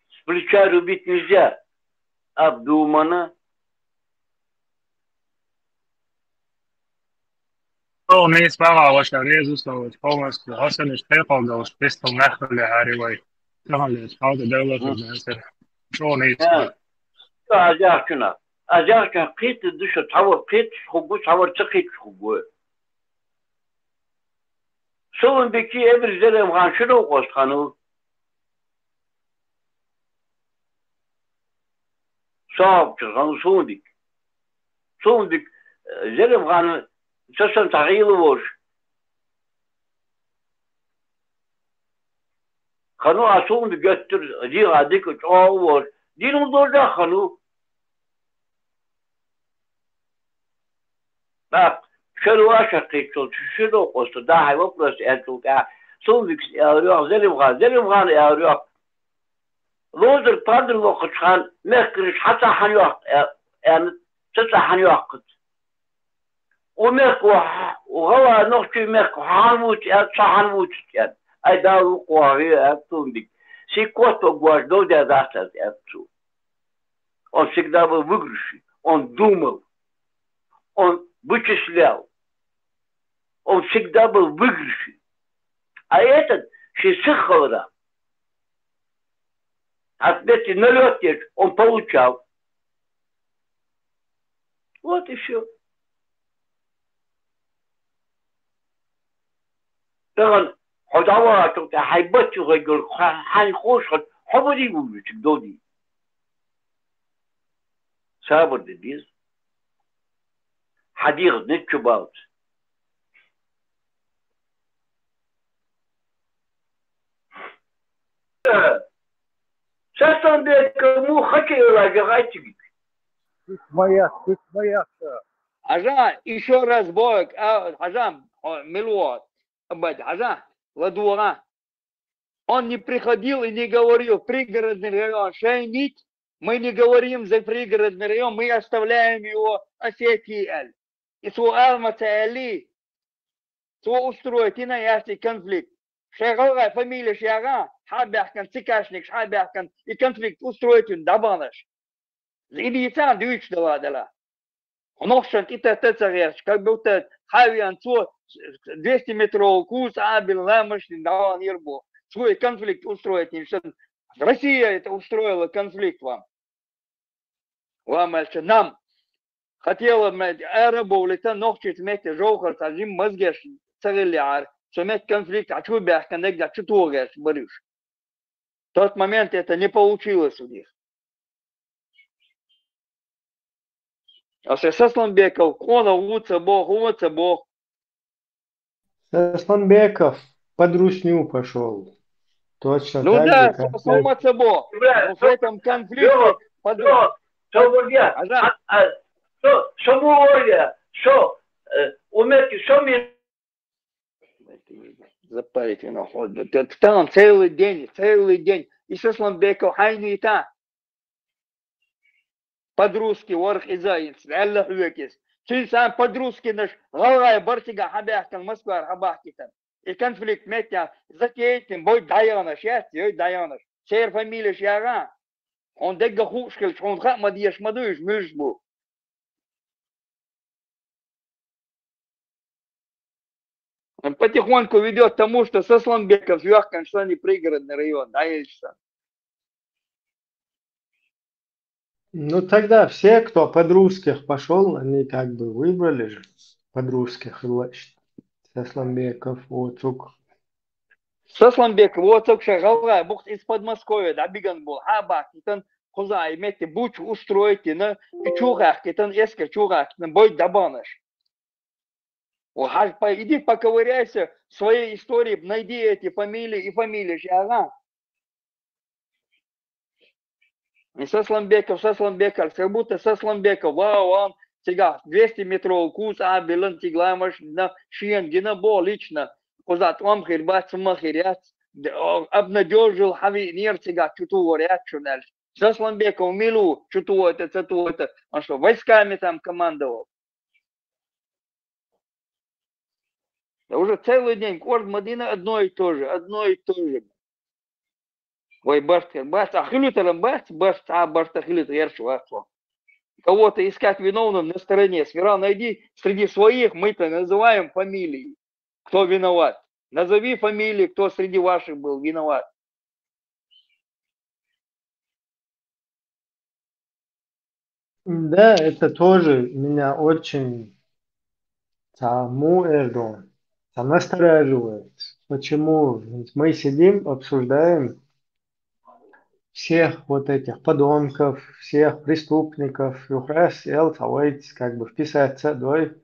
С плеча рубить нельзя, обдуманно. О, мейс бага ваша резус, полностью хасаниш хьаькъал долаш, пистол нахали харивай. Тахали, халда давлату М. насер. Шо мейс Э. бага. Азяхчуна. Азяхчун кхит душа тавар кхит хугу, тавар ца кхит хугу. Сулун бики эбир зерем хан шуну къост хану. Саб чу хану сулун бик. Сулун бик, э, зерем хан сасан тагилу вош. Хану асун геттир, дигӀа дика чӀоагӀа волуш, динал дожа хану. ТӀаккха шеру ашакхийчул, шеру къоста, дахьа вопрос аьлчул тӀаьхьа, сулникс аьлла йоах, Зелимхан, Зелимхан аьлла йоах. Лозар пардал вокхучу хан мехкараш хьан ца хьан йоккху, аьлла, ца ца хьан йоккхуц. У мехко, у гӀала нохчий мехко хьан вуц, аьлла, ца хьан вуц, аьлла. Ай, Дала ву кхоахье, аьлла, цунна дика. Сий котто гош довдя дац аз, аьлла, цо. Он всегда был в выигрыше, он думал, он вычислял, он всегда был в выигрыше. А этот ши сыххалра. Ответьте, налёт есть, он получал. Вот и всё. Тахана хьо дӀавахьа тӀе хьайн баттахь гӀайгал хьайн хьош хьо, хьо бади вуьйцуг доди. Сабар де деза. Хьан дегӀ неччу балц. Сатанбека му хача ила жагӀай циги. Моя, моя. Хьажа, ещё раз боек, а, хьажа, о, милуот, абад, хьажа, ладугӀа. Он не приходил и не говорил, пригородный район шайнит, мы не говорим за пригородный район, мы оставляем его Осетии, Эль. И цо алма ца аьлли, цо устроить йина яьсти конфликт. Шайн гӀалгӀай фамилеш ягӀа, хьабаьхкан, цикашникаш хьабаьхкан, и конфликт устроить йина дӀабаханаш. И дийцан дуьйцуш дала дала. Нохчан тӀе тата ца гӀерташ, как будто хьавеан цо двести метровый куз абил ламаш дин дӀаван йир бу. Цо и конфликт устроить йина шан. Россия это устроила конфликт вам. Вам аьлча, нам. Хотела, мед, арабов лета нохчица метте жовхар ца жим мазгеш ца гӀиллиар, со мет конфликт а чу бяхкан, нег а чу тогеш барюш. Тот момент это не получилось у них. А Сасланбеков, къона ву ца боху, ву ца боху. Сасланбеков под русню пошёл. Точно. Ну так да, же, как Саслан ма ца боху. Бля, ну, в этом конфликте под ру- Со, со, Аза. А, а, со, со му оря, со, э, уметь, со ми- Запарить вина ход. Т-, там целый день, целый день. И Сасланбеков хьайнита. Под руски ворхӀ иза йинц, аьлла хьоьгас. Цуьнан царна под рускинаш гӀалгӀай бар цига хьабаьхкина, Москвара хьабахкийтина. И конфликт меттехь затейтина, бой дӀаяханаш яц, йой дӀаяханаш. Церан фамилеш ягӀа. Хьуна дегга хууш хилча, хьуна хаа ма дезаш ма ду уьш, муьлш бу. Потихоньку ведёт к тому, что Сасланбеков с Юахкан, что они пригородный район, да, или что? Ну, тогда все, кто под русских пошёл, они как бы выбрали же под русских, значит, Сасланбеков, Оцук. Сасланбеков, Оцук шайн гӀалгӀай бухт из Подмосковье, да, биган бу, хьабахкийтина, кхуза и метте бучу устроить йина, и чу гӀаьхкийтина, эска чу гӀаьхкийтина, бой дабанаш. О, хьажа, по-, иди поковыряйся в своей истории, найди эти фамилии и фамилии, ягӀа. И Сасланбеков, Сасланбеков, как будто Сасланбеков, вау, вау, цигахь двести метровый куз а билан, цигахь машина шена гина бо лично. Кхуза тӀом хир бац, ма хир яц. Д-, о, обнадёжил хьавиънера цигахь чу тухур яц шуна аьлча. Сасланбеков мила ву, чу тухуйта, ца тухуйта, он что, войсками там командовал? Да уже целый день кӀорда ма дина одно и то же, одно и то же. Вай барт хир бац, а хилуьйтаран бац, барт, а барт хилуьйтар ерш вац вон. Кого-то искать виновным на стороне. Сперва найди среди своих, мы-то называем фамилии, кто виноват. Назови фамилии, кто среди ваших был виноват. Да, это тоже меня очень цхьа мугӀара ду, цхьа настораживает. Почему мы сидим, обсуждаем всех вот этих подонков, всех преступников, юхрас эл цхьа вайц как бы вписаться дой.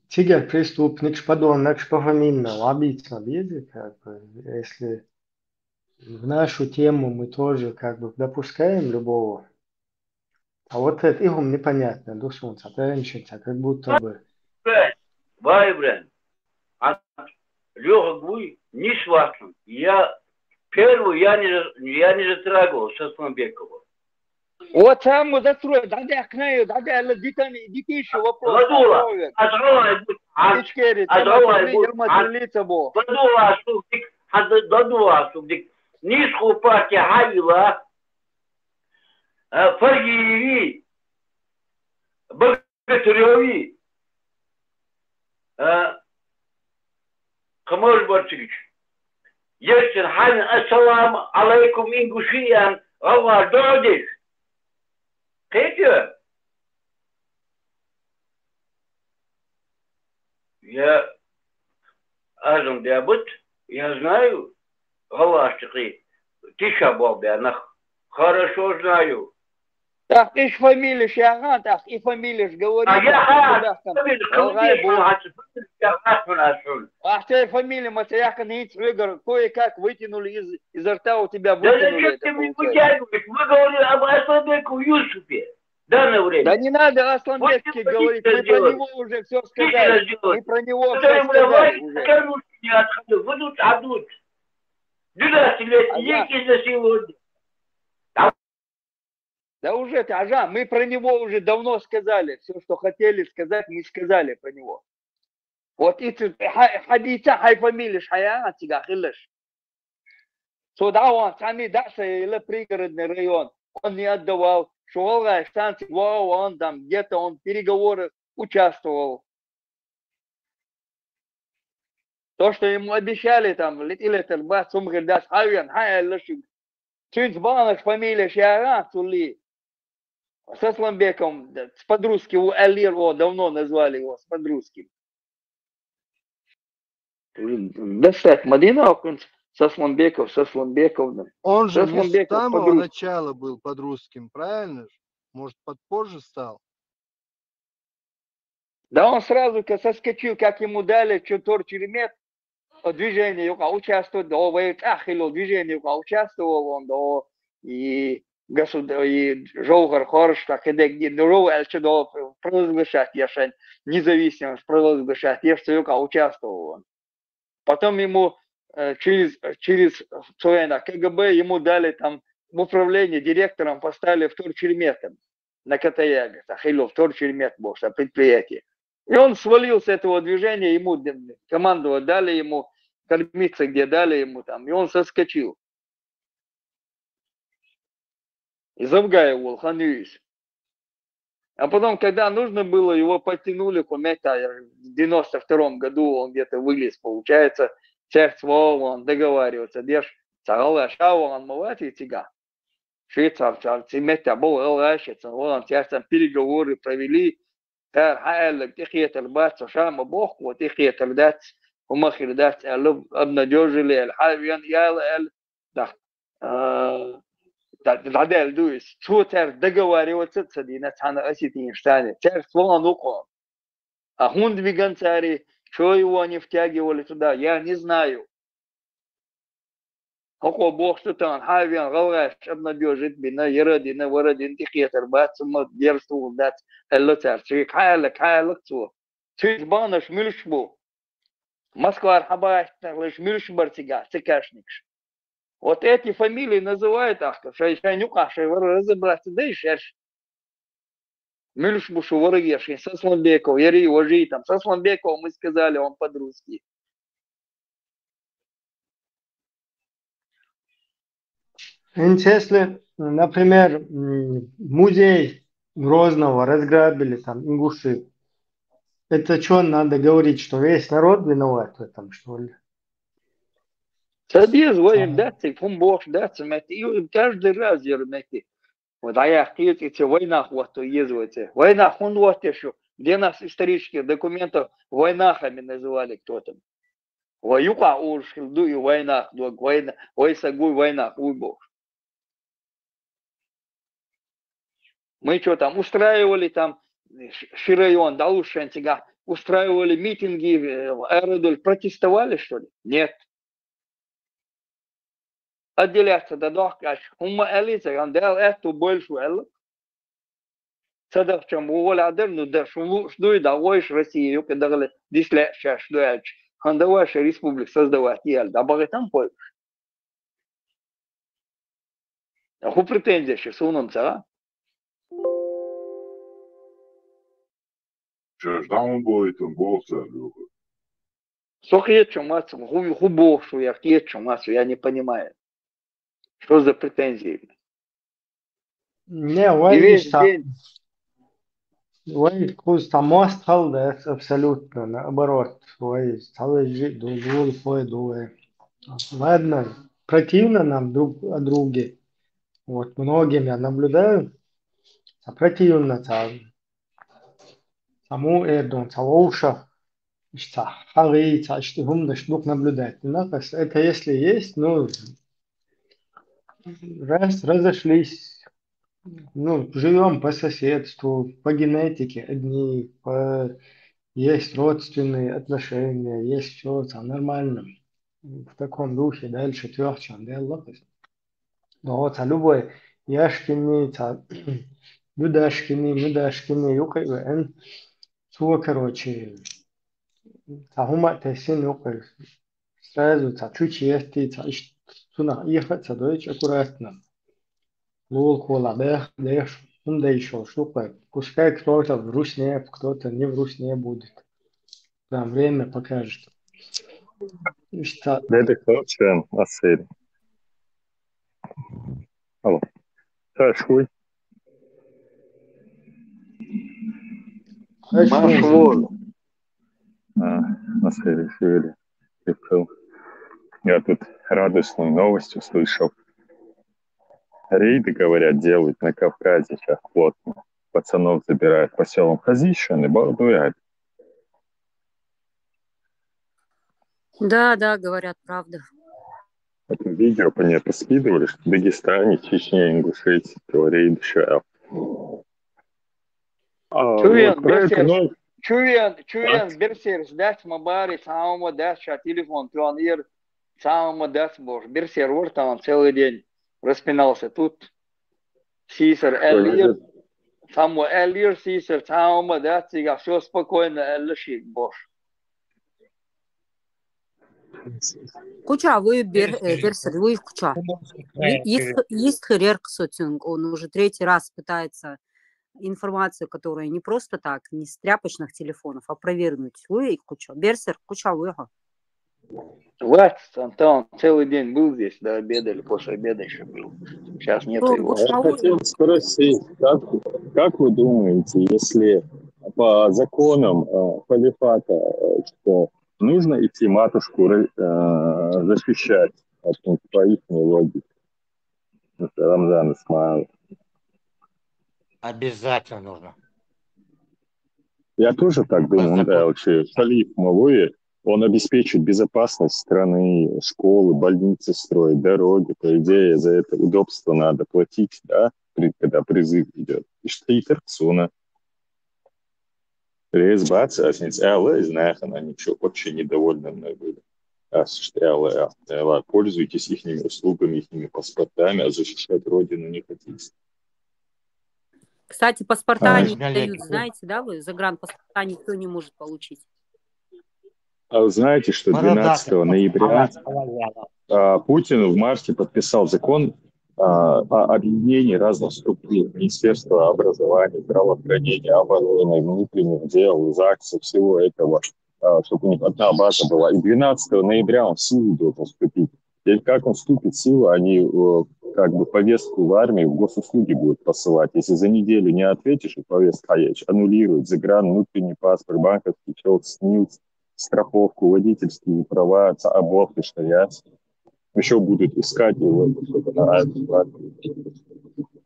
Цигара преступникаш, подонокаш пофамильно вӀабийца ма беза, как бы, если в нашу тему мы тоже как бы допускаем любого. А вот это и хӀума непонятно, ду суна цхьа тайншин цхьа, как будто бы. Вай, Брен, а лёха гуй, не сватан. Я первый, я не, за- я не затрагивал Сасланбекова. Вот сам вот затрой, да да кнаю, да да ла дитани, дитиши вопрос. Ладула, а давай, а Ичкери, а тема давай, теми, вот, ерма а- трилица бо. Ладула, субдик, а ладула, субдик. Нисху партия хайла. А, Фаргиеви. Богатырёви. А, Камош Барчигич. Ешин хьан ассаламу алайкум ингушиян гӀалгӀа дуӀа деш. Кхетя? Я азам дебут, я знаю, гӀалгӀашта кхи тиша бо бенах. Хорошо знаю. Так, иш фамилиш яхан, так, и фамилиш говори. А я так, ха, да, там, фамилиш, гӀалгӀай бу. Я ха, я ха. А те фамилия, мы яхан хӀинца хьоьгара кое-как вытянули из, изо рта у тебя Да вытянули зачем это ты мне получается. вытягиваешь? Мы говорим об Асланбеку Юсупе в данное время. Да не надо о Асланбеке Вот говорить, это мы про сделали. него уже все Видите, сказали. сделали. Мы про него все Который сказали врывается, уже. кормушки не отходят. Выйдут, а тут. Двенадцать лет, А и я- их изнасиловали. Да уже, ты, Ажа, мы про него уже давно сказали. Все, что хотели сказать, мы сказали про него. Вот и ты, ха- хадица, хай фамилиш, хая, а тебя хилаш. Цо дӀаван цхьанний дӀа са елла Пригородный район. Он не отдавал, шу гӀалгӀай станци вау, он там где-то он в переговорах участвовал. То, что ему обещали, там, летели бац, цум хир дац, хьавен, хьа аьлла шуьга. Цуьнца баханаш фамилеш яра, цулли. С Асланбеком, да, с подружки у Алир, о, давно назвали его с подружки. Достать Мадина, с Асланбеков, с Асланбеков, да. Он же не с Асланбеков самого подружки. Начала был под русским, правильно же? Может, под позже стал? Да он сразу ка- соскочил, как ему дали, что торчеремет, движение юка участвовать, да, о, вай, ах, хило движение юка участвовал он, да, о, и государ-, и Жовхар Хорш, так и дек, и Жовхар, что, да, провозглашать, я шань, независимость провозглашать, я что юка участвовал он. Потом ему э, через, через своё К Г Б ему дали там в управление директором, поставили вторчерметом на Катаяга, так, или вторчермет был, что предприятие. И он свалил с этого движения, ему д- командовать дали, ему кормиться где дали ему там, и он соскочил. И Завгаев был, Ханюис. А потом, когда нужно было, его подтянули к Умета, в девяносто втором году он где-то вылез, получается, церц вован договариваться, деш, цагала шаван мавати тига. Швейцар, цар, цимета, был, эл, эл, швейцар, вован, церцан переговоры провели, цар, хьааллаг, тихетар, бац, шама бохку, тихетар, дац, умахир, дац, эл, обнадежили, эл, хьавен, ял, эл, да. А, да, да, да, ду, цо цар договариваться, ца дина, цана осетинштане, цар слова нуко. А хунд виган цари, чё его они втягивали туда, я не знаю. Хоко бохсу тан, хьавен, гӀалгӀаш, обнадежить бина, яра дина, вара дин, тихетар, бац, ма, дерсту, дац, элла цар, цик, хьааллаг, хьааллаг цо. Цуьнца баханаш муьлш бу. Москвара хьабаьхкинарш муьлш бар цига, цикашникаш. Вот эти фамилии называют, ахка, шай, шайн юкъахь, шай вара разобраться дай шерш. Муьлш бу шу варгаш, Сосланбеков, яри вожи там. Сосланбеков, мы сказали, он по-русски. Интересно, например, м, музей Грозного разграбили там ингуши. Это что, надо говорить, что весь народ виноват в этом, что ли? Цадиз воим даци, фум бохш даци, мети, и каждый раз ер мети. Вот а я хиет и це войнах вот то ез вот це. Войнах он вот те, что где нас исторических документов войнахами называли кто-то. Ваюка уж хилду и войнах, дог война, войса гуй войнах, уй бохш. Мы что там устраивали там, Ш- Ширайон, Далушенцига, устраивали митинги, э, в Аэродром, протестовали, что ли? Нет. Отделяться до двух каш. Хумма элица, он дал эту большую элу. Цадах чем уволя дер, ну да шулу, что и да, ой, Россия, юка дагали, дисле, ша, что я, ханда ваша республика создавать, я, да, багатам пой. А ху претензия ще сунам цара? Чё, ждал он будет, он бог за друга. Сох ечо мацу, ху, ху бог, что я ечо мацу, я не понимаю. Что за претензии? Не, вай, весь день. Вай, куз там мост халда, абсолютно, наоборот. Вай, стало жить, дул, дул, хой, дул, вай. Ладно, противно нам друг о друге. Вот, многим я наблюдаю, а противно там. Саму эрдон, ца лоуша, ишта хагы, ца ишта хумдаш дух наблюдать. Ну, это если есть, ну, раз, разошлись, ну, живем по соседству, по генетике одни, по... есть родственные отношения, есть все, там нормально. В таком духе дальше трёх чем дело. Но ца любой яшкини, ца дудашкини, мудашкини, юкай эн цуга, короче, ца хума тесин юкай. Сразу ца чучи ести, ца иш цуна иха ца дойч аккуратно. Лул кола бех, деш, хум да ишо, шукай. Пускай кто-то в русне, кто-то не в русне будет. Там время покажет. Ишта. Деди Хошен, Асири. Алло. Ташкуй. Машвон. А, Асири, Шири. Я тут радостную новость услышал. Рейды, говорят, делают на Кавказе сейчас плотно. Пацанов забирают по селам Хазишин и Бардуя. Да, да, говорят, правда. Это видео по мне поскидывали, что в Дагестане, Чечне, Ингушетии, то рейды сейчас. А, чувен, вот берсерс, но... чувен, чувен, берсерс, дать мабари, самого дать, ша телефон, ты он ир, самого дать бож. Берсер, вот там целый день распинался тут. Сисер, Элир, самого Элир, Сисер, самого дать, все спокойно, Элишик бож. Куча, вы бер, э, берсер, вы куча. Есть херер, кстати, он уже третий раз пытается информацию, которая не просто так, не с тряпочных телефонов, а провернуть. Вы куча. Берсер, куча, вы. Вот, Антон целый день был здесь, до обеда или после обеда еще был. Сейчас нет его. Я хотел спросить, как, как вы думаете, если по законам э, халифата, э, что нужно идти матушку э, защищать от своих логик? Рамзан Исмаил. Обязательно нужно. Я тоже так думаю, да, вообще, халиф Мавуи, он обеспечит безопасность страны, школы, больницы строит, дороги, по идее, за это удобство надо платить, да, при, когда призыв идет. И что и Тарксуна. Рез бац, а сниц Элла из Нахана, они все очень недовольны мной были. А что Элла, Элла, пользуйтесь их услугами, их паспортами, а защищать родину не хотите. Кстати, паспорта а, не дают, знаете, да, вы? Загранпаспорта никто не может получить. А вы знаете, что двенадцатого ноября а, Путин в марте подписал закон, а, а, объединение разных структур, Министерства образования, здравоохранения, обороны, внутренних дел, загса, всего этого, а, чтобы у них одна база была. И двенадцатого ноября он в силу должен вступить. И как он вступит в силу, они э, как бы повестку в армию, в госуслуги будут посылать. Если за неделю не ответишь, и повестка есть, аннулируют загран, внутренний паспорт, банковский счет, снилс, страховку, водительские права, обофты, шариат. Еще будут искать его, чтобы на армию.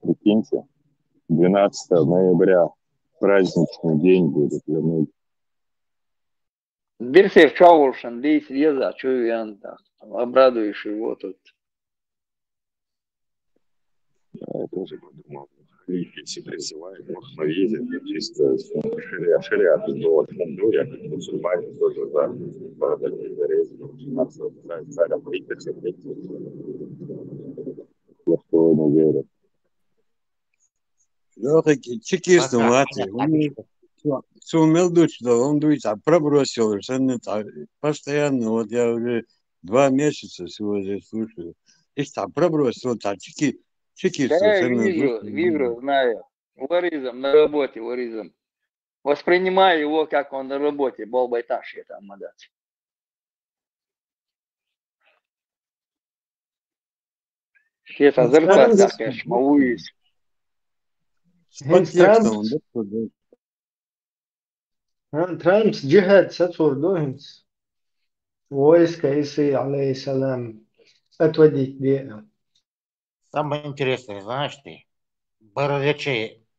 Прикиньте, двенадцатого ноября праздничный день будет для многих. Бирсер чавушан десь леза, чувен, обрадуешь его тут. Я тоже подумал, если призывает, может, повесит, чисто шариат, шариат, вот, ну, я как мусульманин тоже за, за, за резину, я в половину верю. Лёха, чекистом вати. Сумел дучно, он дуется, пробросил, совершенно постоянно. Вот я уже два месяца всего здесь слушаю. И там пробросил, там чеки, чеки. Да, я вижу, вижу, знаю. Варизм, на работе варизм. Воспринимаю его, как он на работе, балбайташ я там, мадать. Шеф, а зарплата, конечно, мауис. С подтекстом. Трамп джихад сацур дохинц. Войска Исы, алейхиссалам, отводить бега. Самое интересное, знаешь ты, бородач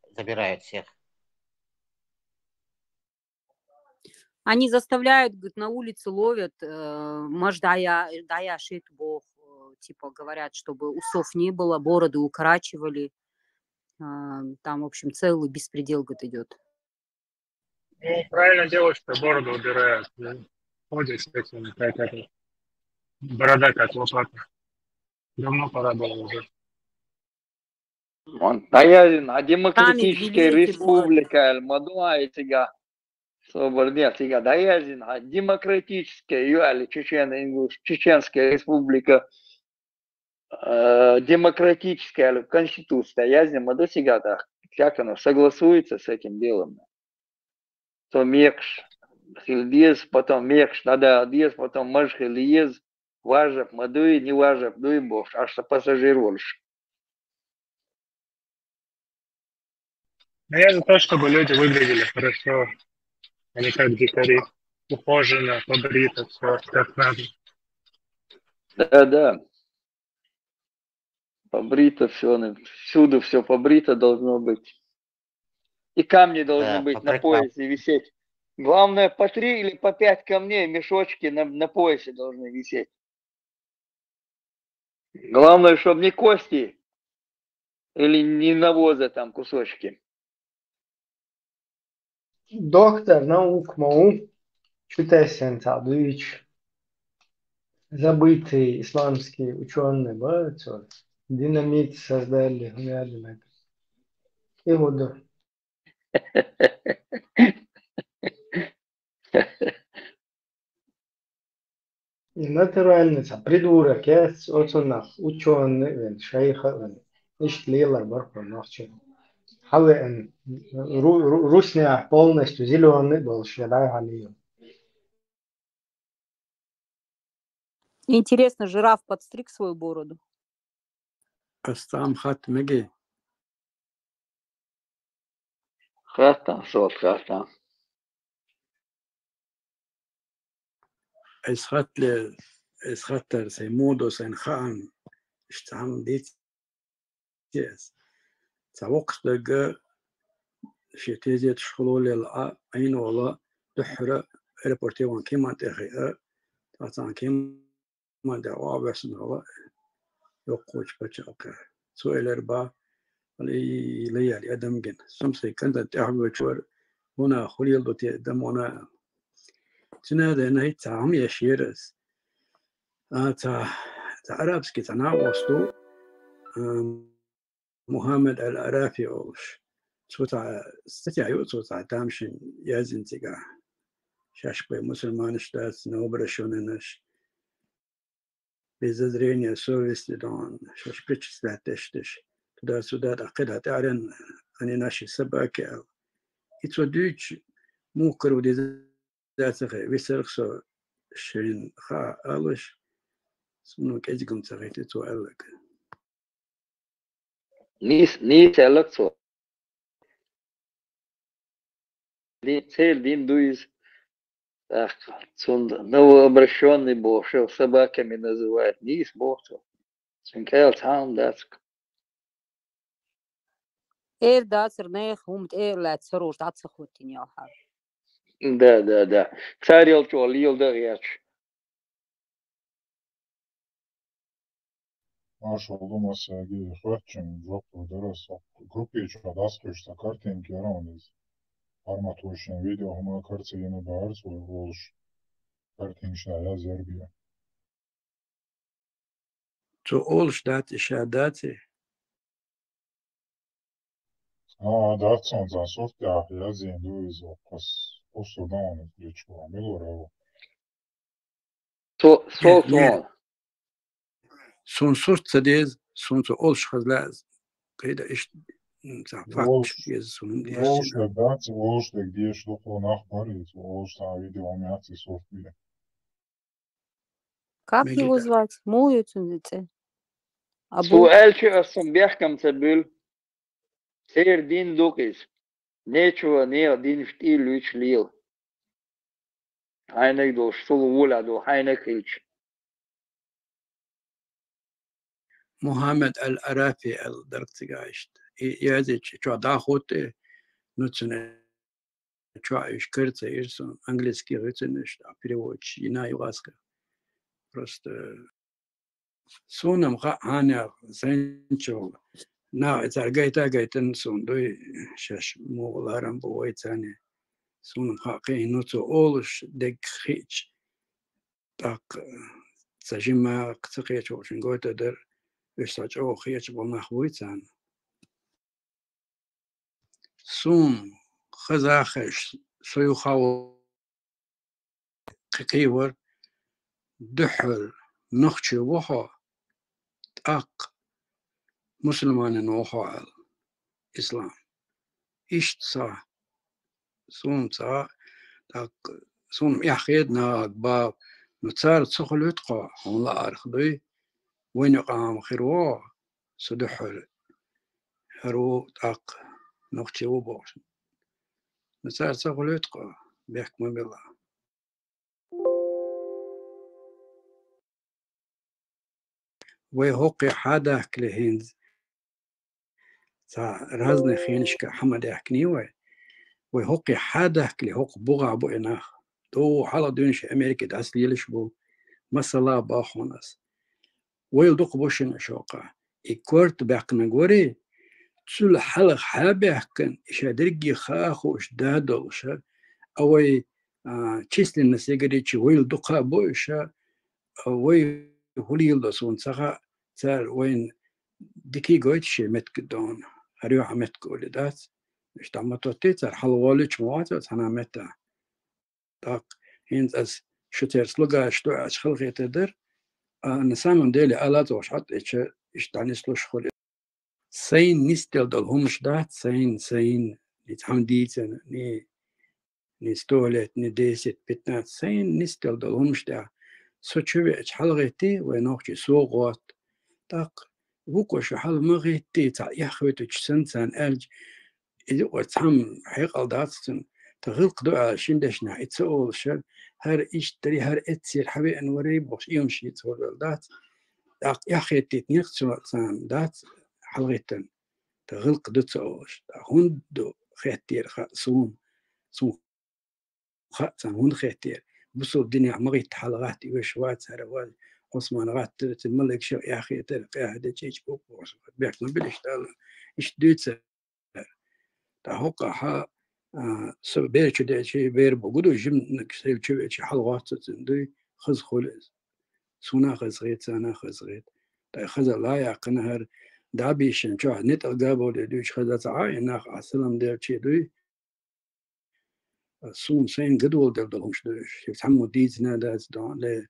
забирает всех. Они заставляют, говорит, на улице ловят, э, маждая, дая шит бог, э, типа говорят, чтобы усов не было, бороды укорачивали. Э, там, в общем, целый беспредел, говорит, идет. Ну, правильно делают, что бороду убирают. Ходят с этим, как это, борода как лопата. Давно пора было уже. Вон, да я, а демократическая республика, Алмадуа, этига. Собор, нет, этига, да я, а демократическая, юали, Чечен, Ингуш, Чеченская республика, э, демократическая конституция, я знаю, да, всегда, да, как оно согласуется с этим делом. То мекш, хилдиез, потом мекш, надо диез, потом мажхилиез, важаб мадуй, не важаб дуй бош, аж пассажир больше. Ну, я за то, чтобы люди выглядели хорошо, а не как дикари. Ухоженно, побрито, все как надо. Да, да. Побрито все, всюду все побрито должно быть. И камни должны да, быть на поясе висеть. Главное, по три или по пять камней, мешочки на, на поясе должны висеть. Главное, чтобы не кости или не навоза там кусочки. Доктор наук мау, чутесен цадуич, забытый исламский ученый, ба, динамит создали, хунядинак. И воду. Натуральный ца придурок, я оцунах ученый вен, шайха вен. Ишт лилар барху нахчи. Хаве эн русня полностью зеленый был, шедай халил. Интересно, жираф подстриг свою бороду? Астам хат меги. Хатан, сот хатан. Эс хат ле, эс хаттар сай модо сэн хаан, штам дит. Ца воксдага ши тезет школолел а айнола духра аэропорте ван кеман тахи а тацан кеман да ва весн ва йоккуч пачалка. Суэлер ба али лаяли адамген. Сумсай канда тахбачвар вона хулил доте дамона. Цинада на хит цаам яширас. А ца ца арабский ца на восту Мухаммад аль-Арафи олуш. Цу ца статья ю цу ца тамшин язин цига. Шашпай мусульманаш дац, новобращённыйнаш. без зазрения совести дон, шоаш причислять деш деш. Туда-сюда, тӀаккха кхидӀа тӀаьхьаран, они наши собаки, аьлла. И цо дуьйцуш, муха кара ву деза ца хе, висарх со шайн хаа алаш, суна кӀезигам ца хетий цо аьлларг. Нийса, нийса аьлларг цо. Дин, церан дин ду иза. ТӀаккха цунна новообращённый бохуш, собаками называют. Нийса боху цо. Цуьнан кӀел цхьа хӀума дац. Эр дацара нехан хӀума тӀера лаьцна ца ружа дӀа ца хӀоттийна яхьар. Да, да, да. Царел чӀогӀа лела дан гӀерташ. Маршалла ду массаьрга, хӀоьттачунна жоп лур дара ас. Группе чу дӀасакхуьйсу цхьа картинка яра хьуна иза. Хьармат ву шен видео хӀума кара ца йина бахарца вай волуш. Картинкаш дӀаязъяр бен. Цо олуш дац и ша даций? А, дац, цунца сурт тӀехь язйина ду иза, кхас кхуссур дан ван лечкъо, мила вара ву? Цо, со, Нет, нет. Суна сурт ца деза, суна цо олуш хаза лаьа. Кхида иштта, м, цхьа факт Олуш, деза суна. Олуш дерг дац, олуш дерг дезаш ду, кхо нах бара, иза олуш цхьа видео ма яц, и сурт бен. Как Мегида. Его звать? Муха ю цуьнан цӀе? Абу? Цо аьлча ас цунна бехкам ца буьллу. Церан дин ду-кх иза. Нечего нехан динаш тӀе а луьйчу лела. Хьайнаг долуш, цул волехь долу хьайнаг хилча. Мухаммад аль-Арафи аьлла дара цигахь иштта. И язйича чохь дӀахӀутту, ну, цуьнан чохь уьш кара ца ира суна, английский гӀуьцунаш, а переводчик йина ю аска. Просто суна-м хаьа хьанех, сайначул наха и цара гайта а гайтина суна дуй, шаьш муха ларам бу вай царна. Суна-м хаьа кхин, ну, цо олуш дерг хиъча, тӀаккха ца жима, ца кхеча волчун гойтур дара, уьш цхьа чӀогӀа хеташ болу нах буй царна. Суна хаза а хезаш, со юха а кхин кхийвар, дуьххьара нохчи ву хьо, тӀаккха мусульманин ву хьо аьлла, ислам. Иштта цхьа, суна цхьа, тӀаккха суна эхь хета нахаг баба, ну, цара ца хуьлуьйту кхо, хьуна лаарах дуй, вайна юкъахь хир ву, со дуьххьара, хӀара ву тӀаккха нохчи ву бохуш. Ну, цара ца хуьлуьйту кхо, бехк ма билла. Вай хӀокхе хьадахкале хӀинца, цхьа разный хенашка хьа ма даьхкиний вай. Вай хӀокхе хьадахкале хӀокху бухахь бу и нах. ТӀу хьалха дуьйна ши Америке дӀасалелаш бу. Масала боху хьуна ас. Вайл дукха бу шина шоккха. И корта баьккхинарг варий, цул хьалха хьа а баьхкина, и ша дерриге хаа а хууш да а долуша, а вай, а, численность ягаричи вайл дукха а бу иша, а вай хӀулийла до суна ца хаьа, цара вайна дикий гойту шен меттиг дона, хӀара юьхьа меттиг олий дац. Иштта ма тоттий цара, хьалаволлича ма вац цхьана метта. ТӀаккха хӀинца ас шу церан слугаш ду аьлча халахетар дара, а на самом деле ала а цӀохуш хьатӀаэча, иштта дӀанислуш хуьлу. Сайна нисделла долу хӀумаш дац, сайна, сайна, ни цхьамма дийцина, ни, ни сто лет, ни десять, пятнадцать, сайна нисделла долу хӀумаш тӀехь. Со чу веача хьалагӀиттий, вай нохчий согӀот. ТӀаккха вукхо шу хьала ма гӀиттий, цхьа эхь хӀоьттича санна царна аьлча, и юкъара цхьамма хьекъал дац цуьнан, тхан гӀиллакх ду аьлла шина дешнехь и ца олуша, хӀара иштта дарий, хӀара эццера хьавеана варий бохуш, и хӀума шийца хӀорлал дац. ТӀаккха эхь хеттийтинарг цо царна дац хьалагӀиттина, тхан гӀиллакх ду ца олуш. ТӀаккха хӀунда ду хеттера хаьа суна, суна хаьа царна хӀунда хеттера. Бусалба динехь ма гӀитта хьалагӀатта и вешан вац хӀара вай, Ӏусман гӀаттара, цуьнан малик шех эхь хетара, къаьхьа де чӀичӀ бу бохуш, бехк ма билла иштта аьлла. Иштта дуьйцу. ТӀаккха хӀокхахь, а, со бер чу деачи, бер бу гуду, жиманиг сел чу веачи, хьалагӀотту цуьнан дуй, хаза хуьлу иза. Суна а хаза хета, царна а хаза хета. ТӀаккха хаза ла яьккхина хӀара, дӀа а бийшина чохь, нетӀал габовле дуьйцу хаза ца Ӏа, и нах а салам делчи дуй. Суна сайна гадволла дер долу хӀумаш ду уьш. Шех цхьаммо дийцина а дац, дон, ле,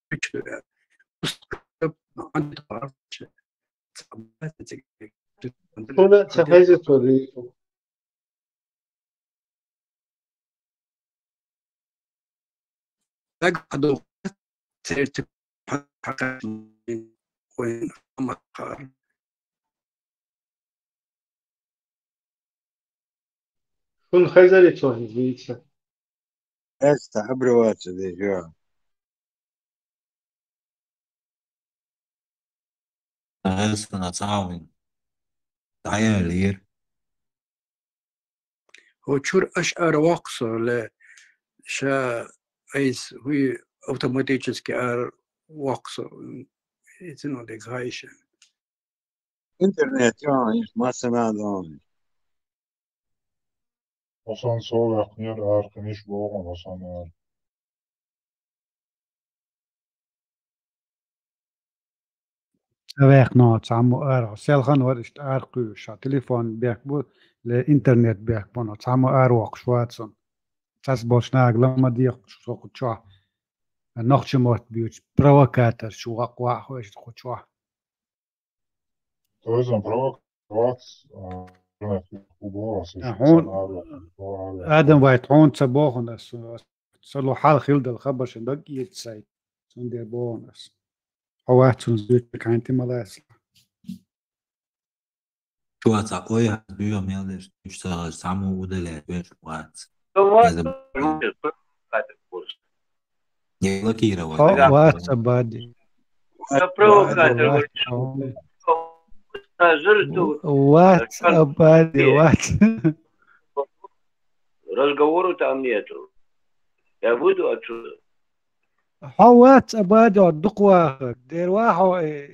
Шуна ца хеза цо дийцу. Дага хьадоху церти хьакхаьчна вайн амархар. Шуна хезарий цо хӀинца дийца? Эста хьабраваца дежа. Эста нацауин. Даяр лир. Хо чур аш ара ваксо ле ша айс хуй автоматически ара ваксо. Эцин одек хайша. Интернет, я, иш масана дон. Осан со вакнер арканиш богон осан ар. Ца ваьккхина цхьаммо ара, селхан вара иштта ара кхуьйсуш, телефон бехк бу, ле интернет бехк бу, но цхьаммо ара воккхуш вацун. Цас болчу нага лама дехуш со кху чохь. Нохча мотт буьйцу провокатор шу вакъ ваха хойш кху чохь. Тозан провокатор вац, а, хӀун боху аса, а, шу хӀун сан ара ваьккхина, ара ваьккхина. Адам вай тхьуна ца бохун аса, аса ло хьал хила дала хабар шин дог ийца сай. Цундела бохун аса. Хьо вац цунна зуьйчу кхаьнти ма лаца. Чу вац а ой хьан дуьйгӀа мел деш, уьш ца гӀаш, цхьаммо удале веш вац. Хьо вац Эза а б-, бади. Хьо вац а бади. Ца провокатор вац, вац, хьо. Вац а бади, вац. Разговору там нету. Я выйду отсюда. Хьо вац а бади, дукха ваха. Дер ва хьо, э.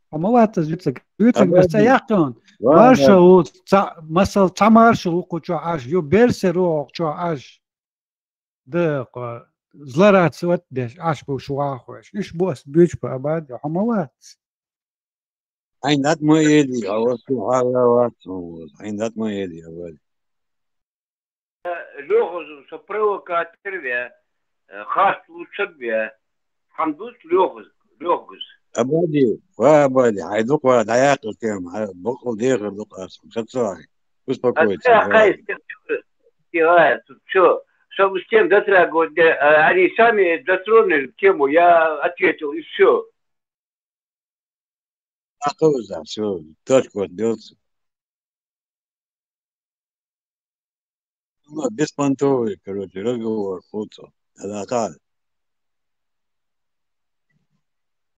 Хьо ма вац а зуьцаг. Зуьцаг а ца яккхион. Маршал ву, ца, масал, ца маршал ву кху чохь Ӏаш. Ю берсер ву хьо чохь Ӏаш. Дакъа, злорадствовать деш, Ӏаш бу шу вахош. Иш бу ас буьйцу по обаде, хьо ма вац. Хьайн дат ма эли, а вот шу хьала вац, хьайн дат ма эли, а вот. Лёхазун со провокатор ве, э, хаст лучшаг ве. Хьан дуц лёхаз, лёхгаз. Абади, ва Абади, хьай дукха ва, дӀаяккха тема, хьай бакъал дехар дукха аса, ца цо хьай. Успокойтесь, а, хьай, всё, со с тем затрагивать, э, они сами затронули тему, я ответил, и всё. Ахуз, всё, точка вот бьётся. Ну, беспонтовый, короче, разговор, хуцо. Тогда как?